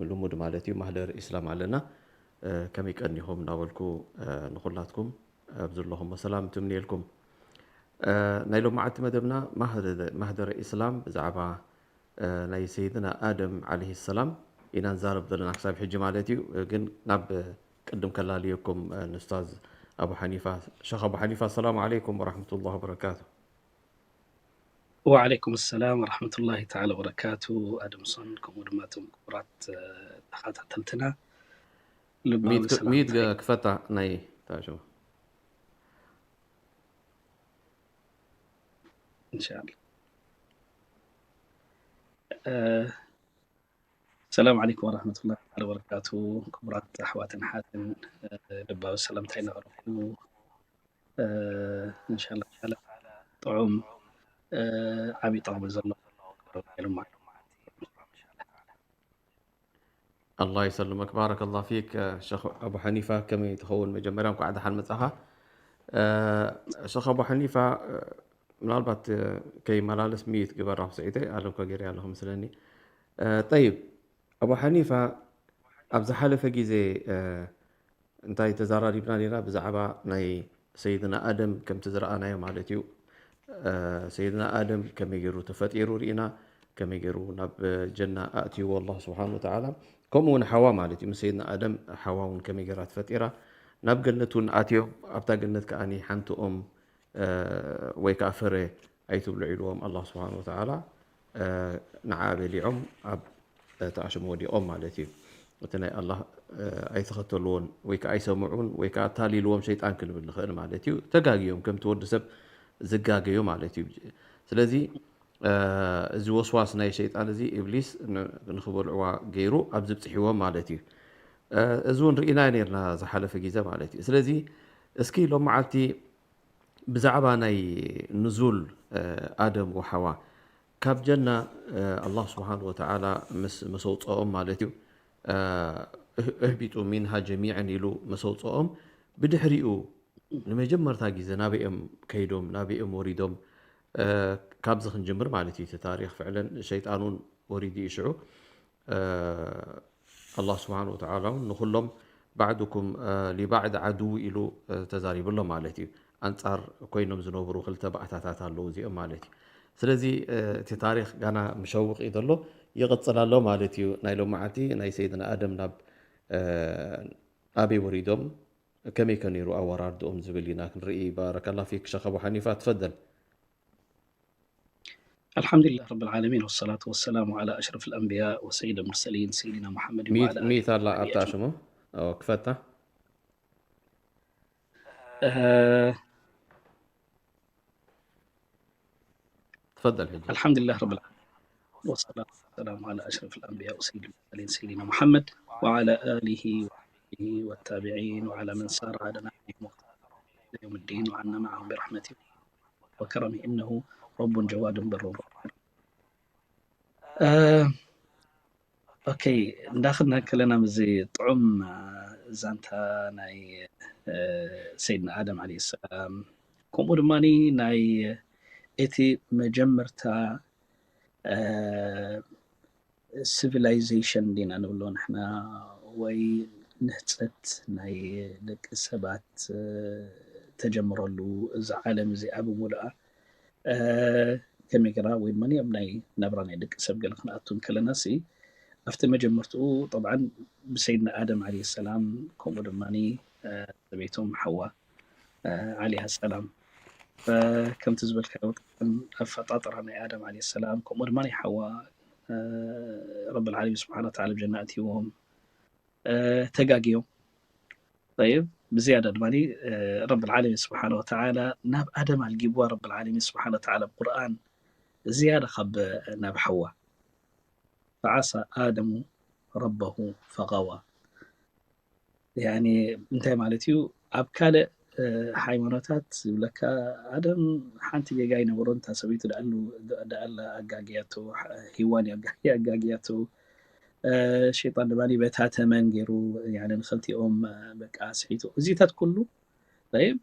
ልሙድ ማለት እዩ፣ ማህደር ኢስላም ኣለና። ከመይ ቀኒኹም እናበልኩ ንኹላትኩም ኣብ ዘለኹም ሰላም ትምንየልኩም። ናይ ሎማዓንቲ መደብና ማህደረ ኢስላም ብዛዕባ ናይ ሰይድና ኣደም ዓለይሂ ሰላም ኢና ንዛረብ ዘለና ክሳብ ሕጂ ማለት እዩ። ግን ናብ ቅድም ከላልየኩም ንኡስታዝ ኣቡ ሓኒፋ፣ ሸኽ ኣቡ ሓኒፋ፣ ኣሰላሙ ዓለይኩም ወራሕመቱላሂ ወበረካቱ። ወዓለይኩም ሰላም ወራሕመቱላሂ ተዓላ ወበረካቱ። ኣደምሶን ከምኡ ድማ እቶም ክቡራት ተኸታተልትና ልባዊ ሚት ሰላምታይ ክፈታ ናይ ታሽሙ እንሻላ። ሰላም ዓለይኩም ወራህመቱላሂ ተዓላ ወበረካቱ። ክቡራት ኣሕዋትን ሓትን ልባዊ ሰላምታይ ነቕርብ። እንሻላ ተዓላ ጥዑም ዓብዪ ጠቕሚ ዘለዎ ኢሎም ማለት ኣላህ ይሰልመክ፣ ባረከላህ ፊክ ሸኽ ኣቡ ሓኒፋ። ከመይ ትኸውን? መጀመርያ እንኳዕ ደሓን መጻኻ ሸኽ ኣቡ ሓኒፋ። ምናልባት ከይመላለስ ሚዩት ግበራ፣ ስዒተይ ኣለምካ ገይረ ኣለኹ ምስለኒ። ጠይብ ኣቡ ሓኒፋ፣ ኣብ ዝሓለፈ ግዜ እንታይ ተዘራሪብና ነይርና? ብዛዕባ ናይ ሰይድና ኣደም ከምቲ ዝረኣናዮ ማለት እዩ። ሰይድና ኣደም ከመይ ገይሩ ተፈጢሩ ርኢና፣ ከመይ ገይሩ ናብ ጀና ኣእትይዎ ኣላህ ስብሓን ወተዓላ። ከምኡ እውን ሓዋ ማለት እዩ፣ ምስ ሰይድና ኣደም ሓዋ እውን ከመይ ገይራ ተፈጢራ፣ ናብ ገነት እውን ኣትዮም፣ ኣብታ ገነት ከኣ ሓንቲ ኦም ወይ ከዓ ፍረ ኣይትብልዑ ኢልዎም ኣላህ ስብሓን ወተዓላ። ንዓ በሊዖም ኣብ እቲ ኣሽሙ ወዲቖም ማለት እዩ። እቲ ናይ ኣላህ ኣይተኸተልዎን ወይ ከዓ ኣይሰምዑን ወይ ከዓ ኣታሊልዎም ሸይጣን ክንብል ንኽእል ማለት እዩ። ተጋግዮም ከምቲ ወዲ ሰብ ዝጋገዩ ማለት እዩ። ስለዚ እዚ ወስዋስ ናይ ሸይጣን እዚ ኢብሊስ ንክበልዕዋ ገይሩ ኣብዚ ብፅሒዎም ማለት እዩ። እዚ እውን ርኢና ነርና ዝሓለፈ ግዜ ማለት እዩ። ስለዚ እስኪ ሎም መዓልቲ ብዛዕባ ናይ ንዙል ኣደም ወሓዋ ካብ ጀና ኣላህ ስብሓን ወተዓላ ምስ መሰውፅኦም ማለት እዩ። እህቢጡ ሚንሃ ጀሚዐን ኢሉ መሰውፅኦም፣ ብድሕሪኡ ንመጀመርታ ግዜ ናበኦም ከይዶም ናበኦም ወሪዶም? ካብዚ ክንጅምር ማለት እዩ። እቲ ታሪክ ፍዕለን ሸይጣን እውን ወሪዱ እዩ ሽዑ። ኣላህ ስብሓን ወተዓላ እውን ንኩሎም ባዕድኩም ሊባዕድ ዓድው ኢሉ ተዛሪብሎም ማለት እዩ። ኣንፃር ኮይኖም ዝነብሩ ክልተ ባእታታት ኣለዉ እዚኦም ማለት እዩ። ስለዚ እቲ ታሪክ ጋና ምሸውቕ እዩ ዘሎ፣ ይቕፅል ኣሎ ማለት እዩ። ናይ ሎማዓንቲ ናይ ሰይድና ኣደም ናብ ኣበይ ወሪዶም፣ ከመይ ከ ነይሩ ኣወራርድኦም ዝብል ኢና ክንርኢ። ባረከላ ፊክ ሸኽ ኣቡ ሓኒፋ፣ ትፈደል። الحمد لله رب العالمين والصلاة والسلام على أشرف الأنبياء وسيد المرسلين سيدنا محمد وعلى آله ሚት ኣላ ኣብታ وصحبه ሽሙ ክፈታ أه ትፈደል ሕጂ الحمد لله رب العالمين والصلاة والسلام على أشرف الأنبياء وسيد المرسلين سيدنا محمد وعلى آله وصحبه والتابعين وعلى من سار على نهجهم واقتفى إلى يوم الدين وعنا معهم برحمته وكرمه إنه رب جواد بر رحيم. ኦኬ፣ እንዳኸድና ከለና ምስዚ ጥዑም ዛንታ ናይ ሰይድና ኣደም ዓለይሂ ሰላም፣ ከምኡ ድማ ናይ እቲ መጀመርታ ሲቪላይዜሽን ዲና ንብሎ ንሕና፣ ወይ ንህፀት ናይ ደቂ ሰባት ተጀምረሉ፣ እዚ ዓለም እዚኣ ብምሉኣ ከመይ ገይራ፣ ወይ ድማ ኣብ ናይ ናብራ ናይ ደቂ ሰብ ገለ ክንኣቱ እንከለና ሲ ኣብቲ መጀመርትኡ ጠብዓን ብሰይድና ኣደም ዓለይሂ ሰላም፣ ከምኡ ድማ ሰበይቶም ሓዋ ዓለይሃ ሰላም፣ ከምቲ ዝበልካዮ ኣፈጣጥራ ናይ ኣደም ዓለይሂ ሰላም ከምኡ ድማ ናይ ሓዋ ረብል ዓለሚን ስብሓን ወተዓላ ብጀና ኣእትይዎም፣ ተጋግዮም። ጠይብ፣ ብዝያዳ ድማ ረብል ዓለሚን ስብሓን ወተዓላ ናብ ኣደም ኣልጊብዋ። ረብል ዓለሚን ስብሓን ወተዓላ ብቁርኣን ዝያዳ ካብ ናብ ሓዋ ፈዓሳ ኣደሙ ረበሁ ፈቐዋ። ያኒ እንታይ ማለት እዩ? ኣብ ካልእ ሃይማኖታት ዝብለካ ኣደም ሓንቲ ጌጋ ይነበሮ፣ እንታ ሰበይቱ ደኣሉ ደኣላ ኣጋግያቶ፣ ሂዋን ኣጋግያቶ፣ ሸይጣን ድማ በታ ተመን ገይሩ ንክልቲኦም በቃ ኣስሒቱ። እዚታት ኩሉ ጠይብ፣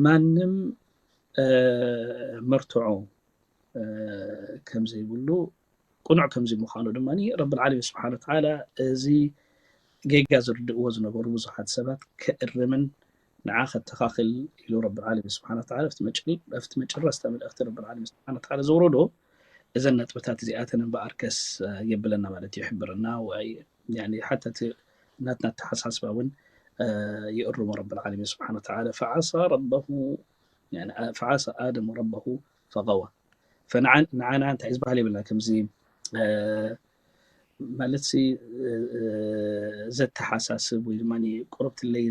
ማንም መርትዖ ከም ዘይብሉ ቅኑዕ ከምዚ ምዃኑ ድማ ረብል ዓለሚን ስብሓን ወተዓላ እዚ ጌጋ ዝርድእዎ ዝነበሩ ብዙሓት ሰባት ከእርምን ንዓ ከተኻኽል ኢሉ ረብል ዓለሚን ስብሓን ወተዓላ ኣብቲ መጨረስታ መልእኽቲ ረብል ዓለሚን ስብሓን ወተዓላ ዘውረዶ እዘን ነጥብታት እዚኣተን እምበኣርከስ የብለና ማለት እዩ፣ ይሕብረና ወይ ሓታ ናትና ኣተሓሳስባ እውን ይእርሞ ረብል ዓለሚን ስብሓን ወተዓላ። ፈዓሳ ረበሁ ፈዓሳ ኣደሙ ረበሁ ፈቀዋ። ንዓና እንታይ ዝበሃል የብልና ከምዚ ማለት ሲ ዘተሓሳስብ ወይ ድማ ቁርብትለይ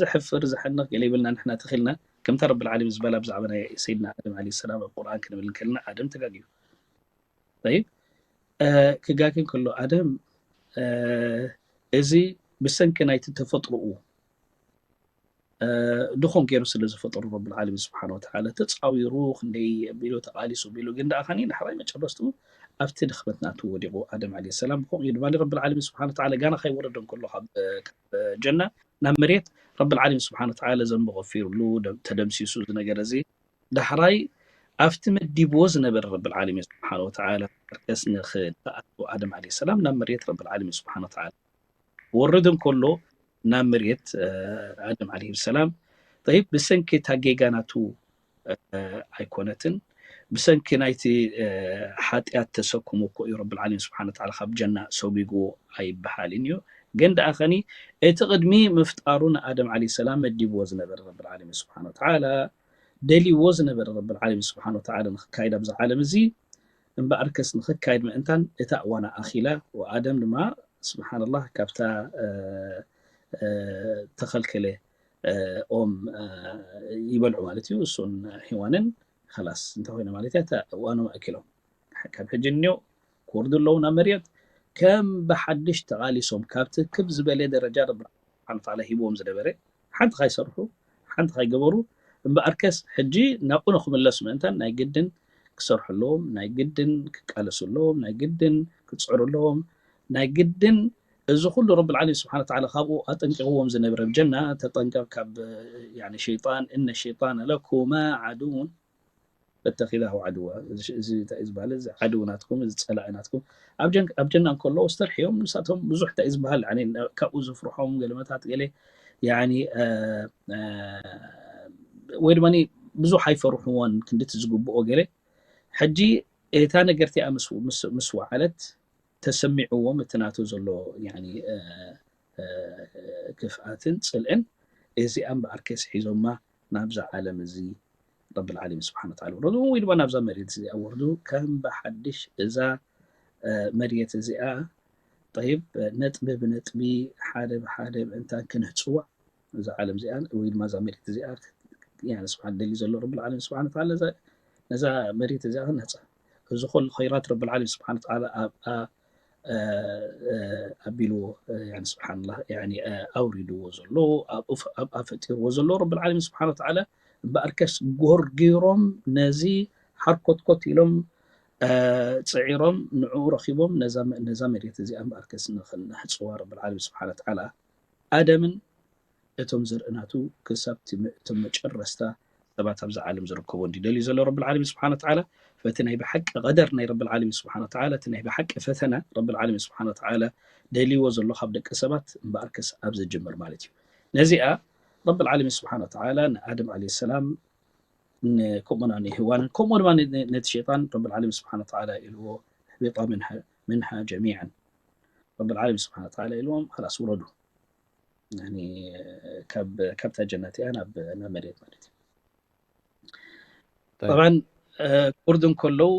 ዘሕፍር ዘሐንቕ ገለ ይብልና ንሕና ተኽልና ከምታ ረብል ዓለሚን ዝበላ ብዛዕባ ናይ ሰይድና ኣደም ዓለይሂ ሰላም ኣብ ቁርኣን ክንብል እንከልና ኣደም ተጋግዩ። ጠይብ ክጋግን ከሎ ኣደም እዚ ብሰንኪ ናይቲ ተፈጥሮኡ ድኹም ገይሩ ስለ ዝፈጠሩ ረብል ዓለሚን ስብሓን ወተዓላ ተፃዊሩ ክንደይ ቢሉ ተቃሊሱ ቢሉ ግን ደኣ ከኒ ዳሕራይ መጨረስትኡ ኣብቲ ድኽመት ናቱ ወዲቑ ኣደም ዓለይሂ ሰላም። ብኸምኡ እዩ ድማ ረብል ዓለሚን ስብሓን ወተዓላ ጋና ከይወረደ እንከሎ ካብ ጀና ናብ መሬት ረብል ዓለሚን ስብሓን ወተዓላ ዘንቢ ገፊሩሉ ተደምሲሱ እዚ ነገር እዚ ዳሕራይ ኣብቲ መዲብዎ ዝነበረ ረብል ዓለሚን ስብሓን ወተዓላ መርከስ ንኽኣቱ ኣደም ዓለይሂ ሰላም ናብ መሬት ረብል ዓለሚን ስብሓን ወተዓላ ክወርድ እንከሎ ናብ መሬት ኣደም ዓለይሂ ሰላም ጠይብ ብሰንኪ እታ ጌጋ ናቱ ኣይኮነትን ብሰንኪ ናይቲ ሓጢኣት ተሰክሙ እኮ እዩ ረብል ዓለሚን ስብሓን ወተዓላ ካብ ጀና ሰጒግዎ ኣይበሃልን እዩ። ግን ደኣ ኸኒ እቲ ቅድሚ ምፍጣሩ ንኣደም ዓለይሂ ሰላም መዲብዎ ዝነበረ ረብል ዓለሚን ስብሓን ወተዓላ ደልይዎ ዝነበረ ረብል ዓለሚን ስብሓን ወተዓላ ንኽካይድ ኣብዚ ዓለም እዚ እምበኣርከስ ንኽካይድ ምእንታን እታ እዋና ኣኺላ ወኣደም ድማ ስብሓንላህ ካብታ ተኸልከለ ኦም ይበልዑ ማለት እዩ። እሱን ሒዋንን ኸላስ እንታይ ኮይነ ማለት እያ እዋኖም ኣኪሎም ካብ ሕጂ እኒኦ ክወርዱ ኣለዉ ናብ መርየት ከም ብሓድሽ ተቓሊሶም ካብቲ ክብ ዝበለ ደረጃ ረቢ ስብሓን ወተዓላ ሂብዎም ዝነበረ ሓንቲ ካይሰርሑ ሓንቲ ካይገበሩ እምበኣርከስ ሕጂ ናብኡ ንክምለሱ ምእንታን ናይ ግድን ክሰርሑ ኣለዎም፣ ናይ ግድን ክቃለሱ ኣለዎም፣ ናይ ግድን ክፅዕሩ ኣለዎም፣ ናይ ግድን እዚ ኩሉ ረብል ዓለሚን ስብሓን ወተዓላ ካብኡ ኣጠንቂቕዎም ዝነበረ ብጀና ተጠንቀቕ ካብ ያኒ ሸይጣን እነ ሸይጣን ለኩማ ዓዱውን ፈተኺዛሁ ዓድዋ እዚ እንታይ እዩ ዝበሃል እዚ ዓድው ናትኩም እዚ ፀላኢ ናትኩም ኣብ ጀና እንከለዉ ዝተርሕዮም ንሳቶም ብዙሕ እንታይ እዩ ዝበሃል ካብኡ ዝፍርሖም ገለመታት ገለ ወይ ድማ ብዙሕ ኣይፈርሕዎን ክንድቲ ዝግብኦ ገለ ሕጂ እታ ነገር እቲኣ ምስ ወዓለት ተሰሚዕዎም እቲ ናቱ ዘሎ ክፍኣትን ፅልእን እዚኣ እምበኣርከስ ሒዞማ ናብዛ ዓለም እዚ ረብል ዓለሚን ስብሓን ወተዓላ ወረዱ ወይ ድማ ናብዛ መሬት እዚኣ ወርዱ ከም ብሓድሽ እዛ መሬት እዚኣ ጠይብ ነጥቢ ብነጥቢ ሓደ ብሓደ ምእንታን ክንህፅዋ እዛ ዓለም እዚኣ ወይ ድማ እዛ መሬት እዚኣ ስብሓን ደልዩ ዘሎ ረብል ዓለሚን ስብሓን ወተዓላ ነዛ መሬት እዚኣ ክንህፃ እዚ ኩሉ ኸይራት ረብል ዓለሚን ስብሓን ወተዓላ ኣብኣ ኣቢልዎ ስብሓንላ ኣብኣ ፈጢርዎ ዘሎ ረብል ዓለሚን ስብሓን ወተዓላ እምበኣርከስ ጎርጊሮም ነዚ ሓርኮትኮት ኢሎም ፅዒሮም ንዕኡ ረኺቦም ነዛ መሬት እዚኣ እምበኣርከስ ንኽንሕፅዋ ረብል ዓለሚን ስብሓን ወተዓላ ኣደምን እቶም ዘርኢ ናቱ ክሳብ እቶም መጨረስታ ሰባት ኣብዛ ዓለም ዝርከቦ እንዲ ደልዩ ዘሎ ረብል ዓለሚን ስብሓን ወተዓላ ፈቲ ናይ ብሓቂ ቀደር ናይ ረብል ዓለሚን ስብሓን ወተዓላ እቲ ናይ ብሓቂ ፈተና ረብል ዓለሚን ስብሓን ወተዓላ ደልይዎ ዘሎ ካብ ደቂ ሰባት እምበኣርከስ ኣብ ዝጅምር ማለት እዩ። ነዚኣ ረብል ዓለሚን ስብሓን ወተዓላ ንኣደም ዓለይሂ ሰላም ከምኡና ንህዋንን ከምኡ ድማ ነቲ ሸይጣን ረብል ዓለሚን ስብሓን ወተዓላ ኢልዎ እህቢጣ ምንሃ ጀሚዓን ረብል ዓለሚን ስብሓን ወተዓላ ኢልዎም ኸላስ ውረዱ ካብታ ጀነት እያ ናብ መሬት ማለት እዩ። ጠብዓን ክወርዱ እንከለዉ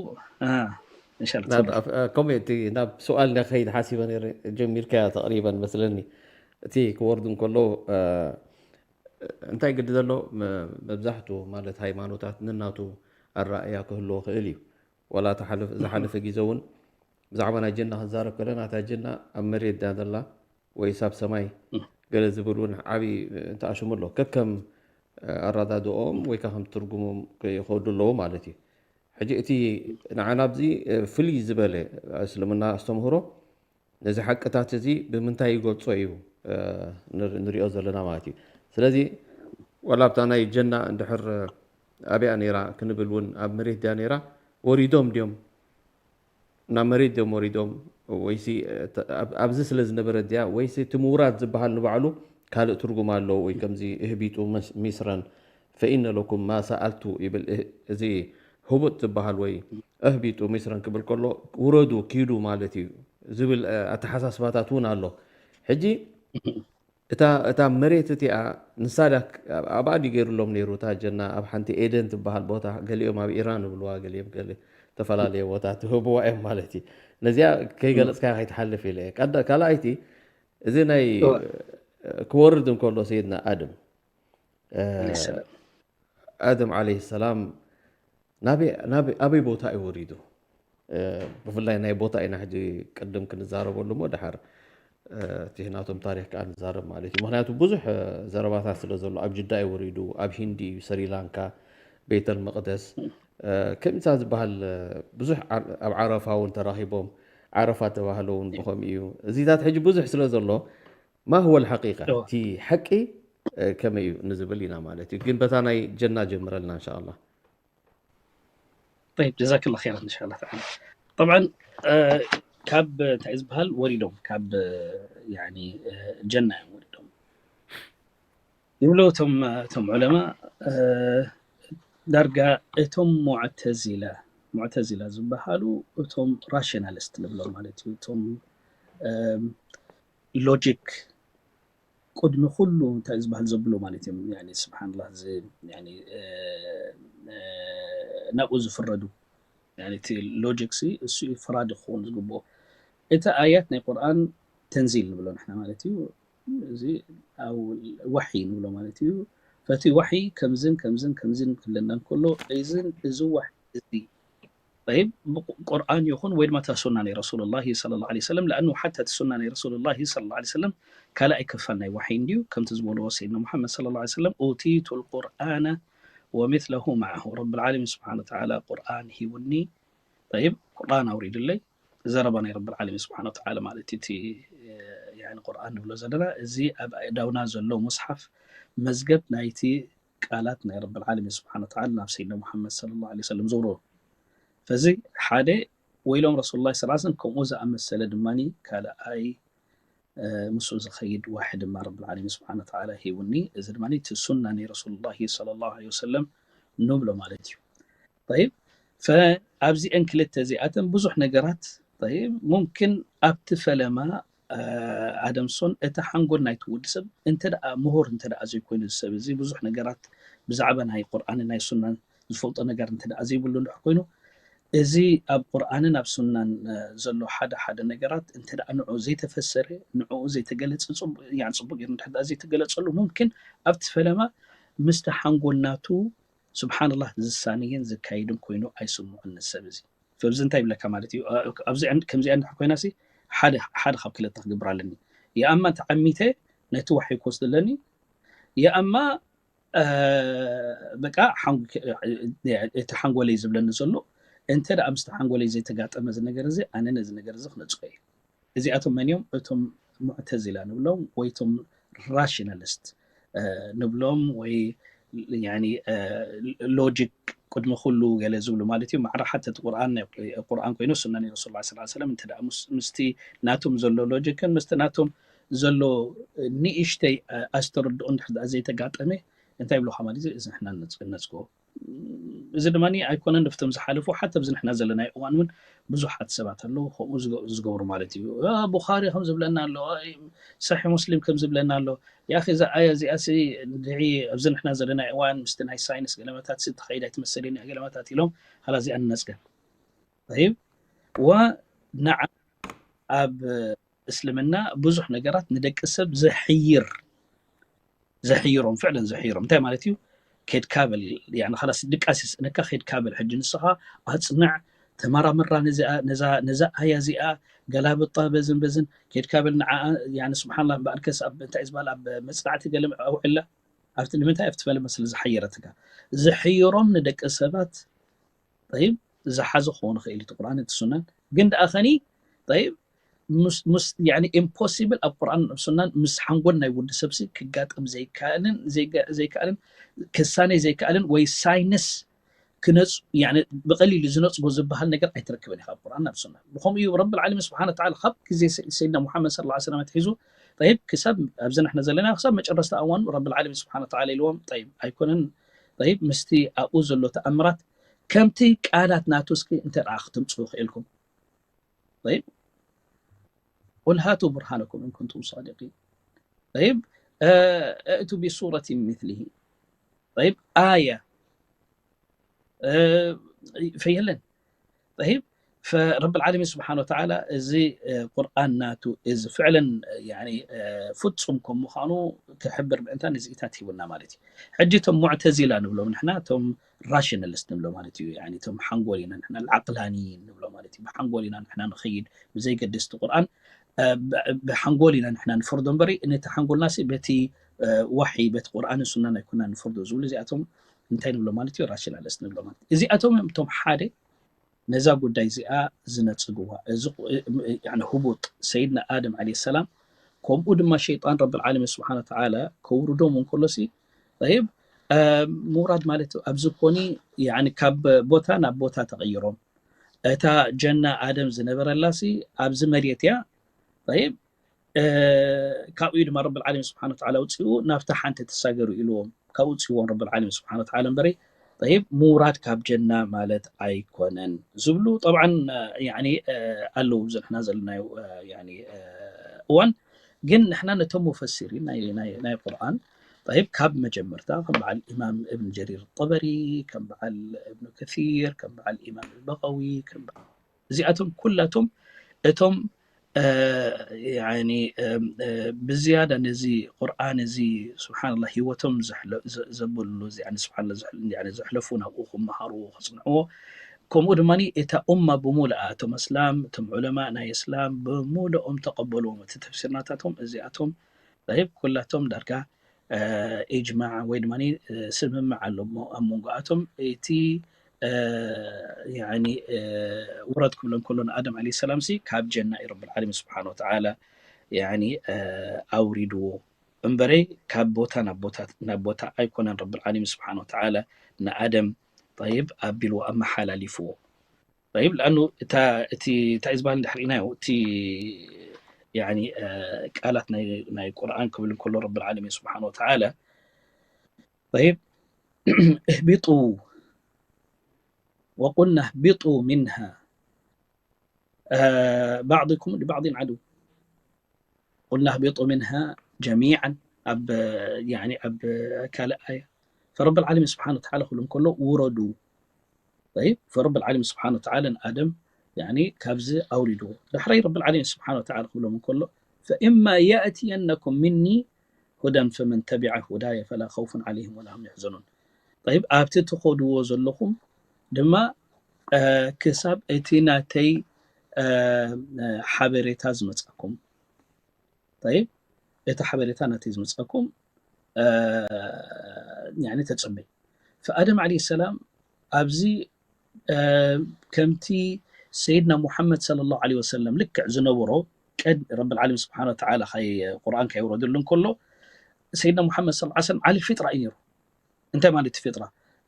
ከምኡ እቲ ናብ ስؤال ንኸይድ ሓሲበ ነይረ ጀሚርካያ ተቕሪበን መስለኒ። እቲ ክወርዱ እንከለዉ እንታይ ግዲ ዘሎ መብዛሕቱ ማለት ሃይማኖታት ነናቱ ኣረኣእያ ክህልዎ ክእል እዩ። ዋላ ዝሓለፈ ግዜ እውን ብዛዕባ ናይ ጀና ክንዛረብ ከለና እታ ጀና ኣብ መሬት ድያ ዘላ ወይስ ኣብ ሰማይ ገለ ዝብል እውን ዓብዪ ተኣሽሙ ኣሎ። ከከም ኣረዳድኦም ወይ ከዓ ከም ትርጉሞም ይኸዱ ኣለዉ ማለት እዩ። ሕጂ እቲ ንዓና ኣብዚ ፍልይ ዝበለ እስልምና ኣስተምህሮ ነዚ ሓቅታት እዚ ብምንታይ ይገልጾ እዩ ንሪኦ ዘለና ማለት እዩ። ስለዚ ዋላ ኣብታ ናይ ጀና እንድሕር ኣብያ ነይራ ክንብል እውን ኣብ መሬት ድያ ነይራ ወሪዶም ድዮም ናብ መሬት ድዮም ወሪዶም? ወይሲ ኣብዚ ስለ ዝነበረ ድያ? ወይሲ እቲ ምውራድ ዝበሃል ንባዕሉ ካልእ ትርጉም ኣለዎ? ወይ ከምዚ እህቢጡ ሚስረን ፈኢነ ለኩም ማ ሰኣልቱ ይብል። እዚ ህቡጥ ዝበሃል ወይ እህቢጡ ሚስረን ክብል ከሎ ውረዱ ኪዱ ማለት እዩ ዝብል ኣተሓሳስባታት እውን ኣሎ። ሕጂ እታ መሬት እቲኣ ንሳ ድያ ኣብኣ ድዩ ገይሩሎም ነይሩ? እታ ጀና ኣብ ሓንቲ ኤደን ትበሃል ቦታ፣ ገሊኦም ኣብ ኢራን ይብልዋ፣ ገሊኦም ገለ ዝተፈላለየ ቦታ ትህብዋ እዮም ማለት እዩ። ነዚኣ ከይገለፅካ ከይትሓልፍ ኢለ እየ። ካልኣይቲ፣ እዚ ናይ ክወርድ እንከሎ ሰይድና ኣድም ኣድም ዓለይሂ ሰላም ኣበይ ቦታ እዩ ወሪዱ? ብፍላይ ናይ ቦታ ኢና ሕጂ ቅድም ክንዛረበሉ እሞ ድሓር እቲ ናቶም ታሪክ ከዓ ንዛረብ ማለት እዩ። ምክንያቱ ብዙሕ ዘረባታት ስለ ዘሎ፣ ኣብ ጅዳ እዩ ወሪዱ፣ ኣብ ሂንዲ እዩ፣ ስሪላንካ፣ ቤተል መቅደስ ከምታ ዝበሃል ብዙሕ ኣብ ዓረፋ እውን ተራኺቦም፣ ዓረፋ ተባህለ እውን ብከምኡ እዩ። እዚታት ሕጂ ብዙሕ ስለ ዘሎ ማ ሁወ ልሓቂቃ፣ እቲ ሓቂ ከመይ እዩ ንዝብል ኢና ማለት እዩ። ግን በታ ናይ ጀና ጀምረልና እንሻላ። طيب جزاك الله خيرا إن شاء الله تعالى. طبعا ካብ እንታይ ዝበሃል ወሪዶም ካብ ጀና እዮም ወሪዶም ይብሉ እቶም ዑለማ። ዳርጋ እቶም ሙዕተዚላ ሙዕተዚላ ዝበሃሉ እቶም ራሽናሊስት ንብሎም ማለት እዩ። እቶም ሎጂክ ቅድሚ ኩሉ እንታይ ዝበሃል ዘብሉ ማለት እዮም። ስብሓንላ ናብኡ ዝፍረዱ እቲ ሎጂክ ሲ እሱ እዩ ፍራድ ክኸውን ዝግብኦ። እቲ ኣያት ናይ ቁርኣን ተንዚል ንብሎ ንሕና ማለት እዩ። እዚ ወሒ ንብሎ ማለት እዩ። ፈቲ ወሒ ከምዝን ከምዝን ከምዝን ክለና እንከሎ እዝን እዚ ወሒ እዚ طيب ቁርኣን ይኹን ወይ ድማ እታ ሱና ናይ ረሱሉላሂ ሰለላሁ ዐለይሂ ወሰለም፣ ለኣኑ ሓታ እቲ ሱና ናይ ረሱሉላሂ ሰለላሁ ዐለይሂ ወሰለም ካልኣይ ክፋል ናይ ዋሕይ እንድዩ። ከምቲ ዝበልዎ ሰይድና ሙሓመድ ሰለላሁ ዐለይሂ ወሰለም ኡቲቱ ልቁርኣነ ወሚስለሁ መዓሁ፣ ረብል ዓለሚን ስብሓነ ወተዓላ ቁርኣን ሂቡኒ። طيب ቁርኣን ኣውሪዱለይ፣ ዘረባ ናይ ረብል ዓለሚን ስብሓነ ወተዓላ ማለት እቲ ቁርኣን ንብሎ ዘለና እዚ ኣብ ኣእዳውና ዘሎ ሙስሓፍ መዝገብ ናይቲ ቃላት ናይ ረብል ዓለሚን ስብሓነ ወተዓላ ናብ ሰይድና ሙሓመድ ሰለላሁ ዐለይሂ ወሰለም ዘውረዶ። ፈዚ ሓደ ወይሎም ረሱሉላሂ ሰለላሁ ዐለይሂ ወሰለም ከምኡ ዝኣመሰለ ድማ ካልኣይ ምስኡ ዝኸይድ ዋሒ ድማ ረብል ዓለሚን ስብሓነ ወተዓላ ሂቡኒ። እዚ ድማ እቲ ሱና ናይ ረሱሉላሂ ሰለላሁ ዐለይሂ ወሰለም ንብሎ ማለት እዩ። طيب ኣብዚአን ክልተ እዚኣተን ብዙሕ ነገራት طيب ሙምኪን ኣብቲ ፈለማ ኣደምሶን እቲ ሓንጎል ናይቲ ወዲ ሰብ እንተ ደኣ ምሁር እንተ ደኣ ዘይኮይኑ እዚ ሰብ እዚ ብዙሕ ነገራት ብዛዕባ ናይ ቁርኣንን ናይ ሱናን ዝፈልጦ ነገር እንተ ደኣ ዘይብሉ እንድሕር ኮይኑ እዚ ኣብ ቁርኣንን ኣብ ሱናን ዘሎ ሓደ ሓደ ነገራት እንተ ደኣ ንዑ ዘይተፈሰረ ንዕኡ ዘይተገለጸ ጽቡቅ ገይሩ እንድሕር ደኣ ዘይተገለጸሉ ሙምኪን ኣብቲ ፈለማ ምስቲ ሓንጎል ናቱ ስብሓንላህ ዝሳነይን ዝካይድን ኮይኑ ኣይስምዖን ንሰብ እዚ። ፈብዚ እንታይ ይብለካ ማለት እዩ? ኣብዚ ከምዚኣ እንድሕር ኮይና ሲ ሓደ ሓደ ካብ ክልተ ክግብር ኣለኒ። የኣማ ተዓሚተ ነቲ ዋሕይ ክወስድ ኣለኒ። የኣማ በቃ እቲ ሓንጎለይ ዝብለኒ ዘሎ እንተ ደኣ ምስቲ ሓንጎለይ ዘይተጋጠመ እዚ ነገር እዚ ኣነ ነዚ ነገር እዚ ክነጽጎ እየ። እዚኣቶም መን እዮም? እቶም ሙዕተዚላ ንብሎም ወይ እቶም ራሽናሊስት ንብሎም ወይ ሎጂክ ቅድሚ ኩሉ ገለ ዝብሉ ማለት እዩ። ማዕረ ሓተት ቁርኣን ቁርኣን ኮይኑ ሱና ናይ ረሱል ላ ሰለም እንተ ምስቲ ናቶም ዘሎ ሎጂክን ምስቲ ናቶም ዘሎ ንእሽተይ ኣስተረድኦ እንድሕር ዘይተጋጠመ እንታይ ይብሉካ ማለት እዩ? እዚ ንሕና ነፅጎ እዚ ድማ ኣይኮነን ድፍቶም ዝሓለፉ ሓተ ኣብዚ ንሕና ዘለናዮ እዋን እውን ብዙሓት ሰባት ኣለዉ ከምኡ ዝገብሩ ማለት እዩ። ቡኻሪ ከም ዝብለና ኣሎ፣ ሰሒ ሙስሊም ከም ዝብለና ኣሎ። ያኺ እዛ ኣያ እዚኣ ሲ ድዒ ኣብዚ ንሕና ዘለናዮ እዋን ምስቲ ናይ ሳይንስ ገለመታት ሲ ትኸይድ ኣይትመስልን እያ ገለመታት ኢሎም ሃላ እዚኣ ንነፅገ ይብ ወ ንዓ ኣብ እስልምና ብዙሕ ነገራት ንደቂ ሰብ ዘሕይር ዘሕይሮም ፍዕለን ዘሕይሮም እንታይ ማለት እዩ? ኬድካ በል ያኒ ኻላስ ድቃስ ይስእነካ ኬድካ በል ሕጂ ንስኻ ኣጽንዕ ተመራመራ ነዛ ኣያ እዚኣ ገላብጣ በዝን በዝን ኬድካ በል ንዓ ያኒ ስብሓንላ እምበኣርከስ ኣብ እንታይ ዝበሃል ኣብ መጽናዕቲ ገለ ኣውዕላ ኣብቲ ንምንታይ ኣብቲ ፈለመ ስለ ዝሓየረትካ ዝሕይሮም ንደቂ ሰባት طيب ዝሓዘ ክኾን ይኽእል እቲ ቁርኣን እቲ ሱናን ግን ደኣ ኸኒ طيب ምስ ምስ يعني impossible ኣብ ቁርኣን ኣብ ሱናን ምስ ሓንጎል ናይ ወዲ ሰብሲ ክጋጠም ዘይከኣልን ዘይከኣልን ክሳነ ዘይከኣልን ወይ ሳይንስ ክነጽ-፣ ያኒ ብቐሊሉ ዝነጽጎ ዝበሃል ነገር ኣይትረክብን ኢኻ ኣብ ቁርኣን ናብ ሱና። ብኸምኡ እዩ ረብል ዓለሚን ስብሓነ ወተዓላ ካብ ግዜ ሰ-፣ ሰይድና ሙሓመድ ሰለላሁ ዐለይሂ ወሰለም ኣትሒዙ፣ ጠይብ፣ ክሳብ ኣብዚ ንሕና ዘለና ክሳብ መጨረስታ እዋን ረብል ዓለሚን ስብሓነ ወተዓላ ኢልዎም፣ ጠይብ፣ ኣይኮነን፣ ጠይብ፣ ምስቲ ኣብኡ ዘሎ ተኣምራት ከምቲ ቃላት ናቱ እስኪ እንተ ደኣ ክትምጽኡ ክኢልኩም። ጠይብ፣ ቁል ሃቱ ቡርሃነኩም ኢን ኩንቱም ሳዲቂን። ጠይብ፣ እ-፣ እእቱ ቢሱረቲን ሚስሊሂ። ጠይብ፣ ኣያ፣ እ፣ ፈየለን። ጠይብ፣ ፈረብል ዓለሚን ስብሓነ ወተዓላ እዚ፣ እ፣ ቁርኣን ናቱ እዚ ፍዕለን፣ እ፣ ያኒ፣ እ፣ ፍጹም ከም ምዃኑ ክሕብር ምእንታን ነዚኢታት ሂቡና ማለት እዩ። ሕጂ እቶም ሙዕተዚላ ንብሎም ንሕና፣ እቶም ራሽናሊስት ንብሎ ማለት እዩ። ያኒ እቶም ሓንጎል ኢና ንሕና፣ ዓቅላኒ ንብሎ ማለት እዩ። ብሓንጎል ኢና ንሕና ንኸይድ፣ ብዘይገድስ እቲ ቁርኣን፣ እ፣ ብ-፣ ብሓንጎል ኢና ንሕና ንፈርዶ እምበሪ፣ ነቲ ሓንጎልናሲ በቲ፣ እ፣ ዋሒ፣ በቲ ቁርኣንን ሱናን ኣይኮና ንፈርዶ ዝብሉ እዚኣቶም እንታይ ንብሎ ማለት እዩ? ራሽናሊስት ንብሎ ማለት እዩ። እዚኣቶም እዮም እቶም ሓደ ነዛ ጉዳይ እዚኣ ዝነጽግዋ። እዚ ቁ-፣ እ-፣ እ-፣ ያኒ ህቡጥ ሰይድና ኣደም ዓለይሂ ሰላም፣ ከምኡ ድማ ሸይጣን ረብል ዓለሚን ስብሓነ ወተዓላ ከውርዶም እንከሎሲ፣ ጠይብ፣ እ፣ ምውራድ ማለት ኣብዚ ኮኒ፣ ያኒ ካብ ቦታ ናብ ቦታ ተቐይሮም። እታ ጀና ኣደም ዝነበረላሲ ኣብዚ መሬት እያ። ጠይብ፣ እ፣ ካብኡ ድማ ረብል ዓለሚን ስብሓነ ወተዓላ ውፅኡ ናብታ ሓንቲ ተሳገሩ ኢልዎም። ካብኡ ውፅዎም ረብል ዓለሚን ስብሓነ ወተዓላ እምበረይ፣ ጠይብ፣ ምውራድ ካብ ጀና ማለት ኣይኮነን ዝብሉ ጠብዓን፣ እ፣ ያኒ፣ እ፣ ኣለዉ ኣብዚ ንሕና ዘለናዮ፣ እ፣ ያኒ፣ እ፣ እዋን። ግን ንሕና ነቶም ሙፈሲሪን ናይ፣ ናይ፣ ናይ ቁርኣን፣ ጠይብ፣ ካብ መጀመርታ ከም በዓል ኢማም እብን ጀሪር ጠበሪ፣ ከም በዓል እብኑ ከሲር፣ ከም በዓል ኢማም በቐዊ፣ ከም በዓል፣ እዚኣቶም ኩላቶም እቶም፣ እ፣ ያኒ፣ እ፣ እ፣ ብዝያዳ ነዚ ቁርኣን እዚ፣ ስብሓንላህ፣ ህይወቶም ዘሕለ-፣ ዘ-፣ ዘበሉ፣ እዚ፣ ያኒ፣ ስብሓንላህ፣ ዘሕ-፣ ያኒ፣ ዘሕለፉ፣ ናብኡ ክመሃሩ፣ ክጽንዕዎ፣ ከምኡ ድማ እታ ኡማ ብምሉኣ፣ እቶም ኣስላም፣ እቶም ዑለማ ናይ እስላም ብምሉኦም ተቐበልዎም። እቲ ተፍሲር ናታቶም እዚኣቶም፣ ጠይብ፣ ኩላቶም ዳርጋ፣ እ፣ ኢጅማዕ ወይ ድማ፣ እ፣ ስምምዕ ኣሎ እሞ ኣብ መንጎኣቶም። እቲ፣ እ፣ ያኒ፣ እ፣ ውረድ ክብሎ እንከሎ ንኣደም ዓለይሂ ሰላም ሲ ካብ ጀና እዩ ረብል ዓለሚን ስብሓነ ወተዓላ፣ ያኒ፣ እ፣ ኣውሪድዎ እምበረይ ካብ ቦታ ናብ ቦታ፣ ናብ ቦታ ኣይኮነን ረብል ዓለሚን ስብሓነ ወተዓላ ንኣደም፣ ጠይብ፣ ኣቢልዎ፣ ኣመሓላሊፍዎ። ጠይብ፣ ለኣኑ እታ፣ እቲ፣ እንታይ እዩ ዝበሃል እንድሕር ኢልናዮ፣ እቲ፣ ያኒ፣ እ፣ ቃላት ናይ፣ ናይ ቁርኣን ክብል እንከሎ ረብል ዓለሚን ስብሓነ ወተዓላ፣ ጠይብ፣ እህቢጡ ወቁልና እህቢጡ ሚንሃ፣ እ፣ ባዕዱኩም ሊባዕዲን ዓድው። ቁልና እህቢጡ ሚንሃ ጀሚዓን ኣብ፣ ያኒ፣ ኣብ ካልእ ኣያ። ፈረብል ዓለሚን ስብሓነ ወተዓላ ክብሎም ከሎ ውረዱ። ጠይብ፣ ፈረብል ዓለሚን ስብሓነ ወተዓላ ንኣደም፣ ያኒ፣ ካብዚ ኣውሪድዎ። ዳሕራይ ረብል ዓለሚን ስብሓነ ወተዓላ ክብሎም እንከሎ፣ ፈኢማ የእትየነኩም ሚኒ ሁደን ፈመን ተቢዐ ሁዳየ ፈላ ኸውፉን ዓለይሂም ወላ ሁም የሕዘኑን። ጠይብ፣ ኣብቲ ትኸድዎ ዘለኹም ድማ፣ እ፣ ክሳብ እቲ ናተይ፣ እ፣ ሓበሬታ ዝመጻኩም። ጠይብ፣ እቲ ሓበሬታ ናተይ ዝመጻኩም፣ እ፣ ያኒ ተጸበይ። ፈኣደም ዓለይሂ ሰላም ኣብዚ፣ እ፣ ከምቲ ሰይድና ሙሓመድ ሰለላሁ ዓለይሂ ወሰለም ልክዕ ዝነበሮ፣ ቀድ-፣ ረብል ዓለሚን ስብሓነ ወተዓላ ካይ-፣ ቁርኣን ከይውረደሉ እንከሎ፣ ሰይድና ሙሓመድ ሰለላሁ ዓለይሂ ወሰለም ዓሊ ፊጥራ እዩ ነይሩ። እንታይ ማለት ፊጥራ?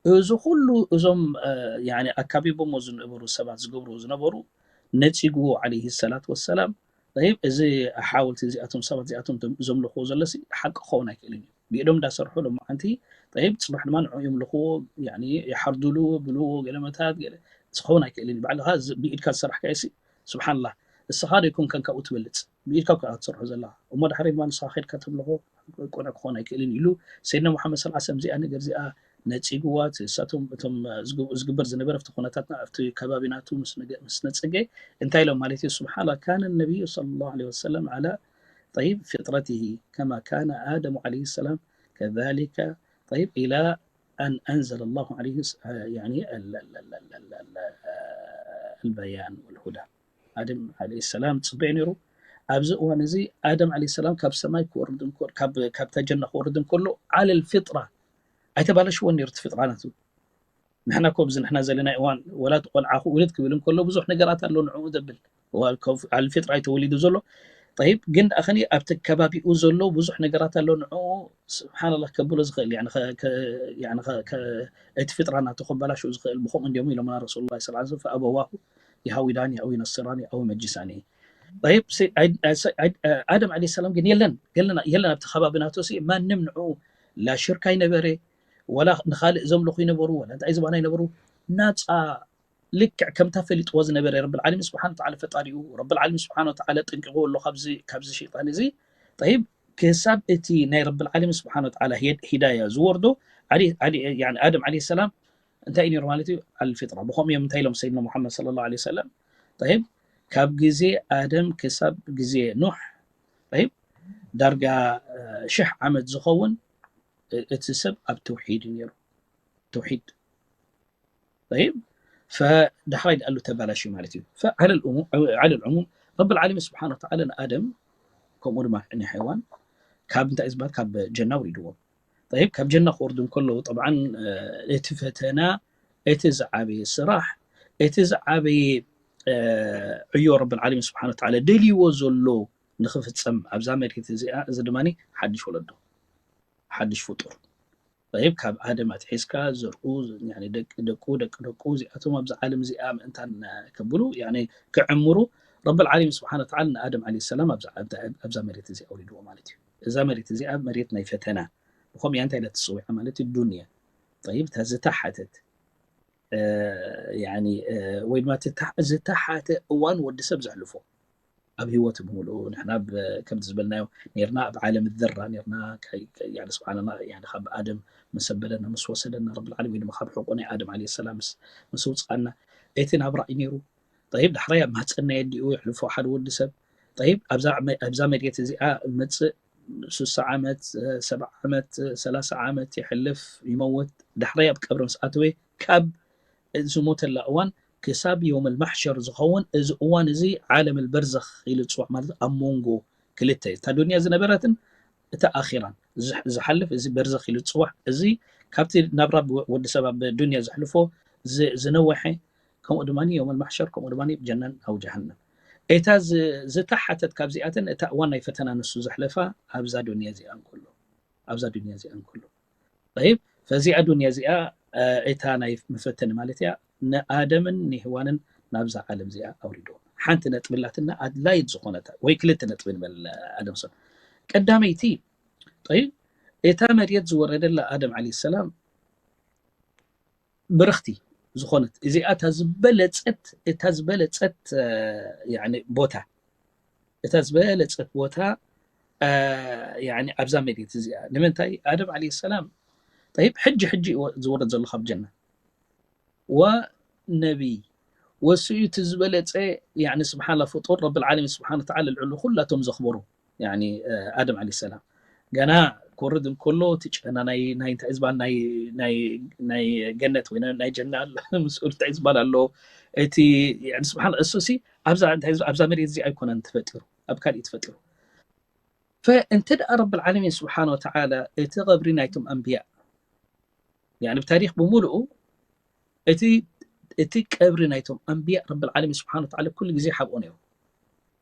እዚ ኩሉ እዞም፣ እ፣ ያኒ ኣካቢቦሞ ዝነበሩ ሰባት ዝገብሩ ዝነበሩ ነጺግዎ ዓለይሂ ሰላት ወሰላም። ጠይብ፣ እዚ ሓወልቲ እዚኣቶም ሰባት እዚኣቶም ዘም-፣ ዘምልኽዎ ዘለሲ ሓቂ ክኸውን ኣይክእልን እዩ። ብኢዶም እንዳሰርሑ ሎማዓንቲ፣ ጠይብ፣ ጽባሕ ድማ ንዕኡ የምልኽዎ፣ ያኒ ይሓርዱሉ፣ ብልዎ፣ ገለመታት፣ ገለ ዝኸውን ኣይክእልን እዩ። ባዕልኻ ዝ-፣ ብኢድካ ዝሰራሕካዮሲ፣ ስብሓንላህ፣ እስኻ ዶ ይኮንካን ካብኡ ትበልጽ? ብኢድካ እኮ ኢኻ ትሰርሖ ዘለኻ። እሞ ድሓር ድማ ንስኻ ኸድካ ተምልኾ ቁኑዕ ክኾን ኣይክእልን ኢሉ ሰይድና ሙሓመድ ሰለላሁ ዐለይሂ ወሰለም እዚኣ ነገር እዚኣ ነጺግዋ። እቲ እሳቶም እቶም ዝግ-፣ ዝግበር ዝነበረ ኣብቲ ኩነታትና ኣብቲ ከባቢ ናቱ ምስ ነገ-፣ ምስ ነጸገ እንታይ ኢሎም ማለት እዩ? ስብሓንላህ፣ ካነ ነቢዩ ሰለላሁ ዐለይሂ ወሰለም ዐላ ጠይብ ፊጥረቲሂ ከማ ካነ ኣደሙ ዐለይሂ ሰላም ከዛሊከ ጠይብ ኢላ ኣን ኣንዘለ ላሁ ዐለይሂ ስ-፣ ያኒ ኣል-፣ ኣል-፣ ኣል-፣ ኣል-፣ ኣል-፣ ኣል-፣ ኣልበያን ወልሁዳ። ኣደም ዓለይሂ ሰላም ጽበዮ ነይሩ። ኣብዚ እዋን እዚ ኣደም ዓለይሂ ሰላም ካብ ሰማይ ክወርድ እንከሎ፣ ካብ፣ ካብታ ጀና ክወርድ እንከሎ፣ ዓለል ፊጥራ ኣይተባለሽዎን ነይሩ እቲ ፊጥራ ናቱ። ንሕና እኮ ኣብዚ ንሕና ዘለና እዋን፣ ወላ እቲ ቆልዓ ክውልድ ክብል እንከሎ፣ ብዙሕ ነገራት ኣሎ ንዕኡ ዘብል። ወላ ከፍ-፣ ዓለል ፊጥራ እዩ ተወሊዱ ዘሎ። ጠይብ ግን ደኣ ከኒ ኣብቲ ከባቢኡ ዘሎ ብዙሕ ነገራት ኣሎ ንዕኡ ስብሓንላ ከብሎ ዝኽእል እቲ ፍጥራ ናቱ ከበላሽኡ ዝኽእል ብኸምኡ እንዲዮም ኢሎምና ረሱሉላ ስ ፈኣበዋሁ የሃዊዳኒ ኣው ይነስራኒ ኣው መጅሳኒ። ኣደም ዓለ ሰላም ግን የለን የለን ኣብቲ ከባቢ ናቱ ማንም ንዕኡ ላ ሽርክ ኣይነበረ ወላ ንኻልእ ዘምልኹ ይነበሩ ወላ እንታይ ዝባና ይነበሩ ናፃ ልክዕ ከምታ ፈሊጥዎ ዝነበረ ረብል ዓለሚን ስብሓን ወተዓላ ፈጣሪኡ ረብል ዓለሚን ስብሓን ወተዓላ ጠንቂቑ ኣሎ ካብዚ ካብዚ ሸይጣን እዚ። ጠይብ ክሳብ እቲ ናይ ረብል ዓለሚን ስብሓን ወተዓላ ሂዳያ ዝወርዶ ኣደም ዓለ ሰላም እንታይ እዩ ነይሩ ማለት እዩ? ኣልፊጥራ ብኸምኡ እዮም እንታይ ኢሎም ሰይድና ሙሓመድ ሰለላሁ ዓለይሂ ወሰለም? ጠይብ ካብ ግዜ ኣደም ክሳብ ግዜ ኑሕ ጠይብ ዳርጋ ሽሕ ዓመት ዝኸውን እቲ ሰብ ኣብ ተውሒድ እዩ ነይሩ። ተውሒድ ጠይብ ፈዳሕራይ ድኣሉ ተባላሽ ማለት እዩ። ፈዓለ ልዑሙም ረብል ዓለሚን ስብሓን ወተዓላ ንኣደም ከምኡ ድማ ንሓይዋን ካብ እንታይ ዝበሃል ካብ ጀና ውሪድዎም። ጠይብ ካብ ጀና ክወርዱ እንከለዉ ጠብዓን እቲ ፈተና እቲ ዝዓበየ ስራሕ እቲ ዝዓበየ ዕዮ ረብል ዓለሚን ስብሓን ወተዓላ ደልይዎ ዘሎ ንክፍፀም ኣብዛ መሬት እዚኣ እዚ ድማ ሓድሽ ወለዶ ሓድሽ ፍጡር ጠይብ ካብ ኣደም ኣትሒዝካ ዘርኡ ደቂ ደቁ ደቂ ደቁ እዚኣቶም ኣብዚ ዓለም እዚኣ ምእንታን ከብሉ ክዕምሩ ረብል ዓለሚን ስብሓን ወተዓላ ንኣደም ዓለ ሰላም ኣብዛ መሬት እዚኣ ኣውሪድዎ ማለት እዩ። እዛ መሬት እዚኣ መሬት ናይ ፈተና ብኸምኡ እያ እንታይ ኢላ ትፅውዓ ማለት እዩ ዱንያ። ጠይብ እታ ዝተሓተት ወይ ድማ ዝተሓተ እዋን ወዲ ሰብ ዘሕልፎ ኣብ ህይወት ብምልኡ ንሕና ከምቲ ዝበልናዮ ነርና ኣብ ዓለም ዘራ ነርና ስብሓንላ ካብ ኣደም ምስ ኣበለና ምስ ወሰደና ረብል ዓለሚን ወይ ድማ ካብ ሕቁ ናይ ኣደም ዓለ ሰላም ምስ ውፅኣና እቲ ናብራ እዩ ነይሩ። ጠይብ ዳሕራይ ኣብ ማህፀን ናይ ኣዲኡ የሕልፎ ሓደ ወዲ ሰብ። ጠይብ ኣብዛ መሬት እዚኣ መፅእ ስሳ ዓመት ሰብዓ ዓመት ሰላሳ ዓመት የሕልፍ ይመውት። ዳሕራይ ኣብ ቀብሪ ምስ ኣተወ ካብ ዝሞተላ እዋን ክሳብ የውም ልማሕሸር ዝኸውን እዚ እዋን እዚ ዓለም ልበርዘኽ ኢሉ ዝፅዋዕ ማለት ኣብ መንጎ ክልተ እታ ዱንያ ዝነበረትን እታ ኣኺራን ዝሓልፍ እዚ በርዘኽ ኢሉ ዝፅዋዕ እዚ ካብቲ ናብራ ወዲ ሰብ ኣብ ዱንያ ዘሕልፎ ዝነወሐ ከምኡ ድማ የውም ልማሕሸር ከምኡ ድማ ጀናን ኣው ጀሃነም እታ ዝተሓተት ካብዚኣተን እታ እዋን ናይ ፈተና ንሱ ዘሕለፋ ኣብዛ ዱንያ እዚኣ እንከሎ ኣብዛ ዱንያ እዚኣ እንከሎ ጠይብ ፈዚኣ ዱንያ እዚኣ እታ ናይ መፈተኒ ማለት እያ ንኣደምን ንህዋንን ናብዛ ዓለም እዚኣ ኣውሪድዎም። ሓንቲ ነጥቢ ኣላትና ኣድላይት ዝኾነታ ወይ ክልተ ነጥቢ ንበል ኣደምሶን። ቀዳመይቲ ጠይብ እታ መሬት ዝወረደላ ኣደም ዓለ ሰላም ብርኽቲ ዝኾነት እዚኣ እታ ዝበለፀት እታ ዝበለፀት ቦታ እታ ዝበለፀት ቦታ ኣብዛ መሬት እዚኣ ንምንታይ ኣደም ዓለ ሰላም ጠይብ ሕጂ ሕጂ ዝወረድ ዘሎ ካብ ጀና ወነቢይ ወስኡ እቲ ዝበለፀ ስብሓላ ፍጡር ረብል ዓለሚን ስብሓን ወተዓላ ልዕሉ ኩላቶም ዘኽበሩ ኣደም ዓለ ሰላም ገና ክወርድ እንከሎ እቲ ጨና ናይ እንታይ ዝበሃል ናይ ገነት ወይ ናይ ጀና ኣሎ ምስኡ እንታይ ዝበሃል ኣሎ እቲ ስብሓን እሱ ሲ ኣብዛ መሬት እዚ ኣይኮነን ተፈጢሩ ኣብ ካልእ ተፈጢሩ ፈእንተ ደኣ ረብል ዓለሚን ስብሓን ወተዓላ እቲ ቐብሪ ናይቶም ኣንብያ ብታሪክ ብምሉኡ እቲ ቀብሪ ናይቶም ኣንብያ ረብል ዓለሚን ስብሓን ወተዓላ ኩሉ ግዜ ሓብኦ ነይሩ።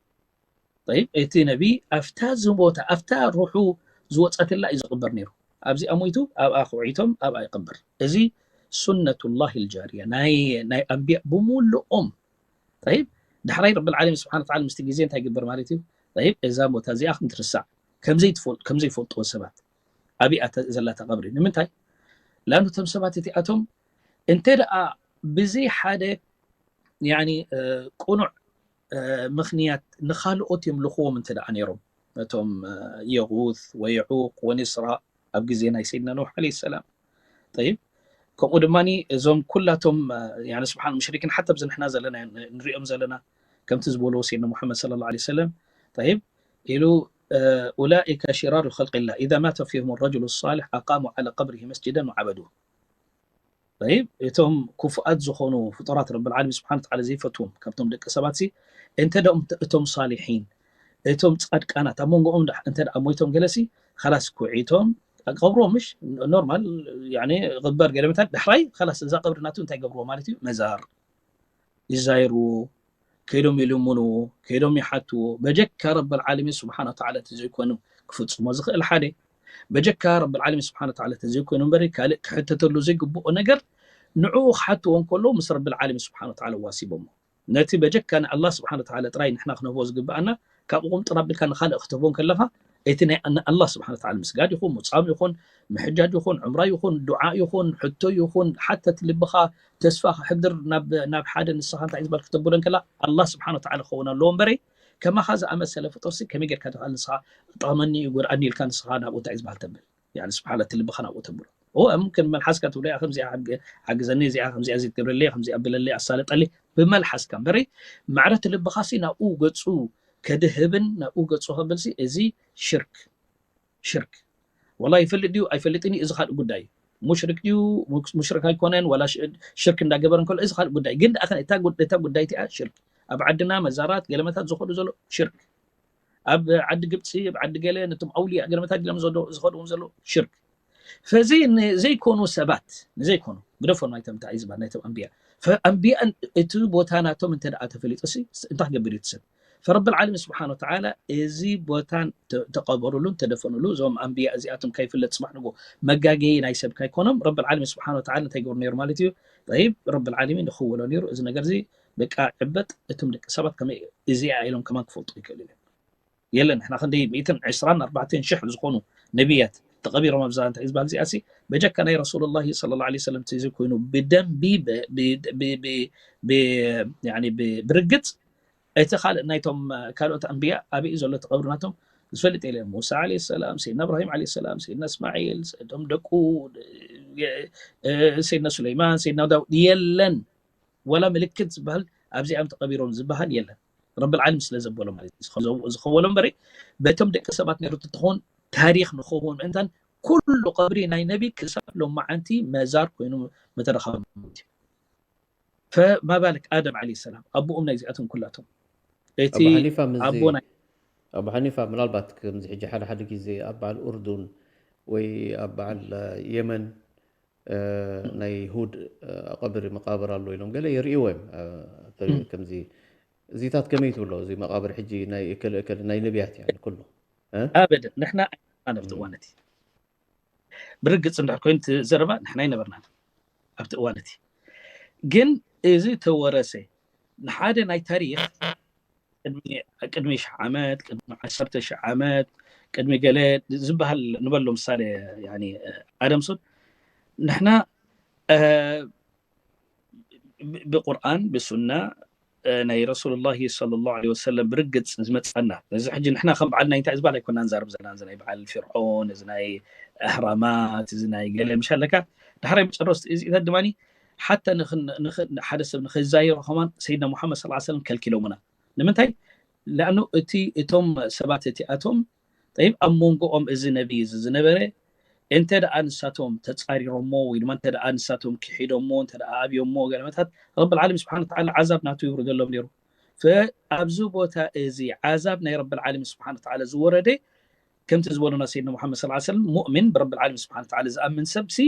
ጠይብ እቲ ነቢ ኣብታ ዝሞታ ኣብታ ሩሑ ዝወፀትላ እዩ ዝቕበር ነይሩ። ኣብዚኣ ሞይቱ ኣብኣ ክውዒቶም ኣብኣ ይቕበር። እዚ ሱነቱላሂ ልጃርያ ናይ ኣንብያ ብምሉኦም ጠይብ ዳሕራይ ረብል ዓለሚን ስብሓን ወተዓላ ምስቲ ግዜ እንታይ ይግበር ማለት እዩ? ጠይብ እዛ ቦታ እዚኣ ክንትርሳዕ ከም ዘይፈልጥዎ ሰባት ኣብኣ ዘላ ተቐብሪ ንምንታይ? ላኑ እቶም ሰባት እቲኣቶም እንተ ደኣ ብዘይ ሓደ ቅኑዕ ምኽንያት ንኻልኦት የምልኽዎም እንተ ደኣ ነይሮም ነቶም የጉት ወየዑቅ ወኒስራ ኣብ ግዜ ናይ ሰይድና ኖሕ ዓለይሂ ሰላም ጠይብ ከምኡ ድማ እዞም ኩላቶም ስብሓን ሙሽሪኪን ሓታ ብዚ ንሕና ዘለና ንሪኦም ዘለና ከምቲ ዝበልዎ ሰይድና ሙሓመድ ሰለላሁ ዓለይሂ ወሰለም ጠይብ ኢሉ ኡላኢከ ሽራሩ ኸልቂላህ ኢዛ ማተ ፊህም ረጅሉ ሳሊሕ ኣቃሙ ዓላ ቀብሪሂ መስጅደን ወዓበዱሁ። ጠይብ እቶም ክፉኣት ዝኾኑ ፍጡራት ረብል ዓለሚን ስብሓን ወተዓላ ዘይፈትዎም ካብቶም ደቂ ሰባት ሲ እንተ እቶም ሳሊሒን እቶም ፃድቃናት ኣብ መንጎኦም እንተ ሞይቶም ገለሲ ኻላስ ኩዒቶም ቀብርዎም ምሽ ኖርማል ይቕበር ገለ መታን ዳሕራይ ኻላስ እዛ ቀብሪ ናቱ እንታይ ገብርዎ ማለት እዩ መዛር ይዛይርዎ ከይዶም ይልምንዎ፣ ከይዶም ይሓትዎ። በጀካ ረብል ዓለሚን ስብሓነ ወተዓላ ተዘይኮይኑ ክፍጽሞ ዝኽእል ሓደ፣ በጀካ ረብል ዓለሚን ስብሓነ ወተዓላ ተዘይኮይኑ እምበሪ ካልእ ክሕተተሉ ዘይግብኦ ነገር ንዕኡ ክሓትዎ እንከሎ ምስ ረብል ዓለሚን ስብሓነ ወተዓላ ዋሲቦሞ። ነቲ በጀካ ንኣላህ ስብሓነ ወተዓላ ጥራይ ንሕና ክንህቦ ዝግብኣና፣ ካብኡ ቁምጥር ኣቢልካ ንኻልእ ክትህቦ እንከለኻ፣ እቲ ናይ ንኣላህ ስብሓነ ወተዓላ ምስጋድ ይኹን፣ ምጻም ይኹን፣ ምሕጃጅ ይኹን፣ ዑምራ ይኹን፣ ዱዓ ይኹን፣ ሕቶ ይኹን፣ ሓተት ልብኻ ተስፋ ክሕድር ናብ፣ ናብ ሓደ ንስኻ እንታይ ዝበል ክተብሎ እንከላ፣ ኣላህ ስብሓነ ወተዓላ ክኸውን ኣለዎ እምበሪ፣ ከማኻ ዝኣመሰለ ፍጡርሲ ከመይ ጌርካ ትኽእል ንስኻ ጠቕመኒ እዩ ጎድኣኒ ኢልካ ንስኻ ናብኡ እንታይ ዝበሃል ተብል? ያኒ ስብሓን እቲ ልብኻ ናብኡ ተብሎ። እወ፣ ሙምክን መልሓስካ ትብሎ፣ "እያ ከምዚኣ ሓግ-፣ ሓግዘኒ፣ እዚኣ ከምዚኣ ዘይትገብረለይ፣ ከምዚኣ ኣብለለይ፣ ኣሳልጠለይ" ብመልሓስካ እምበሪ፣ ማዕረ እቲ ልብኻሲ ናብኡ ገጹ ከድህብን ናብኡ ገጹ ከብልሲ፣ እዚ ሽርክ፣ ሽርክ። ወላ ይፈልጥ ድዩ ኣይፈልጥን እዩ፣ እዚ ካልእ ጉዳይ እዩ። ሙሽሪክ ድዩ ሙክ-፣ ሙሽሪክ ኣይኮነን፣ ወላ ሽ-፣ ሽርክ እንዳገበረ እንከሎ፣ እዚ ካልእ ጉዳይ። ግን ደኣ እታ ጉድ-፣ እታ ጉዳይ እቲኣ ሽርክ። ኣብ ዓድና መዛራት ገለመታት ዝኸዱ ዘሎ ሽርክ። ኣብ ዓዲ ግብፂ፣ ኣብ ዓዲ ገለ፣ ነቶም ኣውልያ ገለመታት ኢሎም ዝኸዱ-፣ ዝኸድዎም ዘሎ ሽርክ። ፈዚ ንዘይኮኑ ሰባት፣ ንዘይኮኑ፣ ግደፎ ናይቶም እንታይ ዝበሃል፣ ናይቶም ኣንብያ። ፈ-፣ ኣንብያ እቲ ቦታ ናቶም እንተ ደኣ ተፈሊጡሲ፣ እንታይ ክገብር እዩ እቲ ሰብ? ፈረብል ዓለሚን ስብሓን ወተዓላ እዚ ቦታ ተ-፣ ተቐበሩሉን ተደፈኑሉ፣ እዞም ኣንብያ እዚኣቶም ከይፍለጥ ጽባሕ ንግሆ መጋገዪ ናይ ሰብ ከይኮኖም፣ ረብል ዓለሚን ስብሓን ወተዓላ እንታይ ይገብሩ ነይሩ ማለት እዩ? ጠይብ፣ ረብል ዓለሚን ይኽወሎ ነይሩ። እዚ ነገር እዚ በቃ ዕበጥ፣ እቶም ደቂ ሰባት ከመይ እዚኣ ኢሎም ከማን ክፈልጡ ይክእሉ እዮም። የለን፣ ንሕና ክንደይ ሚእትን ዕስራን ኣርባዕተን ሽሕ ዝኾኑ ነቢያት ተቐቢሮም ኣብዛ እንታይ ዝበሃል እዚኣሲ፣ በጀካ ናይ ረሱሉላሂ ሰለላሁ ዐለይሂ ወሰለም ተይዘይኮይኑ ብደንቢ ብ-፣ ብ-፣ ብ-፣ ብ-፣ ብ-፣ ያኒ ብ-፣ ብርግጽ እቲ ካልእ ናይቶም ካልኦት ኣንብያ ኣበይ እዩ ዘሎ እቲ ቀብሪ ናቶም ዝፈልጥ የለን። ሙሳ ዐለይሂ ሰላም፣ ሰይድና እብራሂም ዐለይሂ ሰላም፣ ሰይድና እስማዒል፣ እቶም ደቁ፣ እ፣ እ፣ ሰይድና ሱለይማን፣ ሰይድና ዳውድ የለን። ወላ ምልክት ዝበሃል ኣብዚኣም ተቐቢሮም ዝበሃል የለን። ረብል ዓለም ስለ ዘበሎ ማለት እዩ። ዝኸ-፣ ዝኸወሎ እምበሪ በቶም ደቂ ሰባት ነይሩ ትኾን ታሪኽ ንኸውን ምእንታን ኩሉ ቀብሪ ናይ ነቢ ክሳብ ሎማዓንቲ መዛር ኮይኑ መተረኸበ ማለት እዩ። ፈማ ባልክ ኣደም ዓለይሂ ሰላም ኣቦኦም ናይዚኣቶም ኩላቶም። እቲ ኣቡ ሓኒፋ ምስዚ ኣቦ ናይ ኣቡ ሓኒፋ ምናልባት ከምዚ ሕጂ ሓደ ሓደ ግዜ ኣብ በዓል ኡርዱን ወይ ኣብ በዓል የመን፣ እ፣ ናይ ይሁድ፣ እ፣ ቀብሪ መቃብር ኣሎ ኢሎም ገለ የርእይዎ እዮም። እ፣ ተ-፣ እም። ከምዚ እዚታት ከመይ ትብሎ? እዚ መቃብር ሕጂ ናይ እከለ እከለ ናይ ነቢያት ያኒ ኩሉ፣ እ? ኣበደን። ንሕና ኣይነበርናን ኣብቲ እም። እዋን እቲ። ብርግጽ እንድሕር ኮይኑ እቲ ዘረባ ንሕና ኣይነበርናን ኣብቲ እዋን እቲ። ግን እዚ ተወረሰ። ንሓደ ናይ ታሪኽ ቅድሚ፣ ቅድሚ ሽሕ ዓመት፣ ቅድሚ ዓሰርተ ሽሕ ዓመት፣ ቅድሚ ገለ ዝበሃል ንበሎ ምሳሌ፣ ያኒ፣ ኣደም ሱድ፣ ንሕና፣ እ፣ ብ-፣ ብቁርኣን፣ ብሱና፣ እ፣ ናይ ረሱሉላሂ ሰለላሁ ዐለይሂ ወሰለም ብርግጽ ዝመጻና። እዚ ሕጂ ንሕና ከም በዓል ናይ እንታይ ዝበሃል ኣይኮናን ንዛረብ ዘለና፣ እዚ ናይ በዓል ፊርዖን፣ እዚ ናይ ኣህራማት፣ እዚ ናይ ገለ ምሽ ኣለካ። ዳሕራይ መጨረስቲ እዚታት ድማ ሓታ ንኽን-፣ ንኽ-፣ ሓደ ሰብ ንኽዛየሮ ከማን ሰይድና ሙሓመድ ሰለላሁ ዐለይሂ ወሰለም ከልኪሎምና። ንምንታይ? ለኣኑ እቲ፣ እቶም ሰባት እቲኣቶም፣ ጠይብ፣ ኣብ መንጎኦም እዚ ነቢ እዚ ዝነበረ፣ እንተ ደኣ ንሳቶም ተጻሪሮሞ፣ ወይ ድማ እንተ ደኣ ንሳቶም ክሒዶሞ፣ እንተ ደኣ ኣብዮሞ፣ ገለመታት፣ ረብል ዓለሚን ስብሓን ወተዓላ ዓዛብ ናቱ ይውርደሎም ነይሩ። ፈ-፣ ኣብዚ ቦታ እዚ ዓዛብ ናይ ረብል ዓለሚን ስብሓን ወተዓላ ዝወረደ፣ ከምቲ ዝበሉና ሰይድና ሙሓመድ ሰለላሁ ዐለይሂ ወሰለም፣ ሙእሚን ብረብል ዓለሚን ስብሓን ወተዓላ ዝኣምን ሰብሲ፣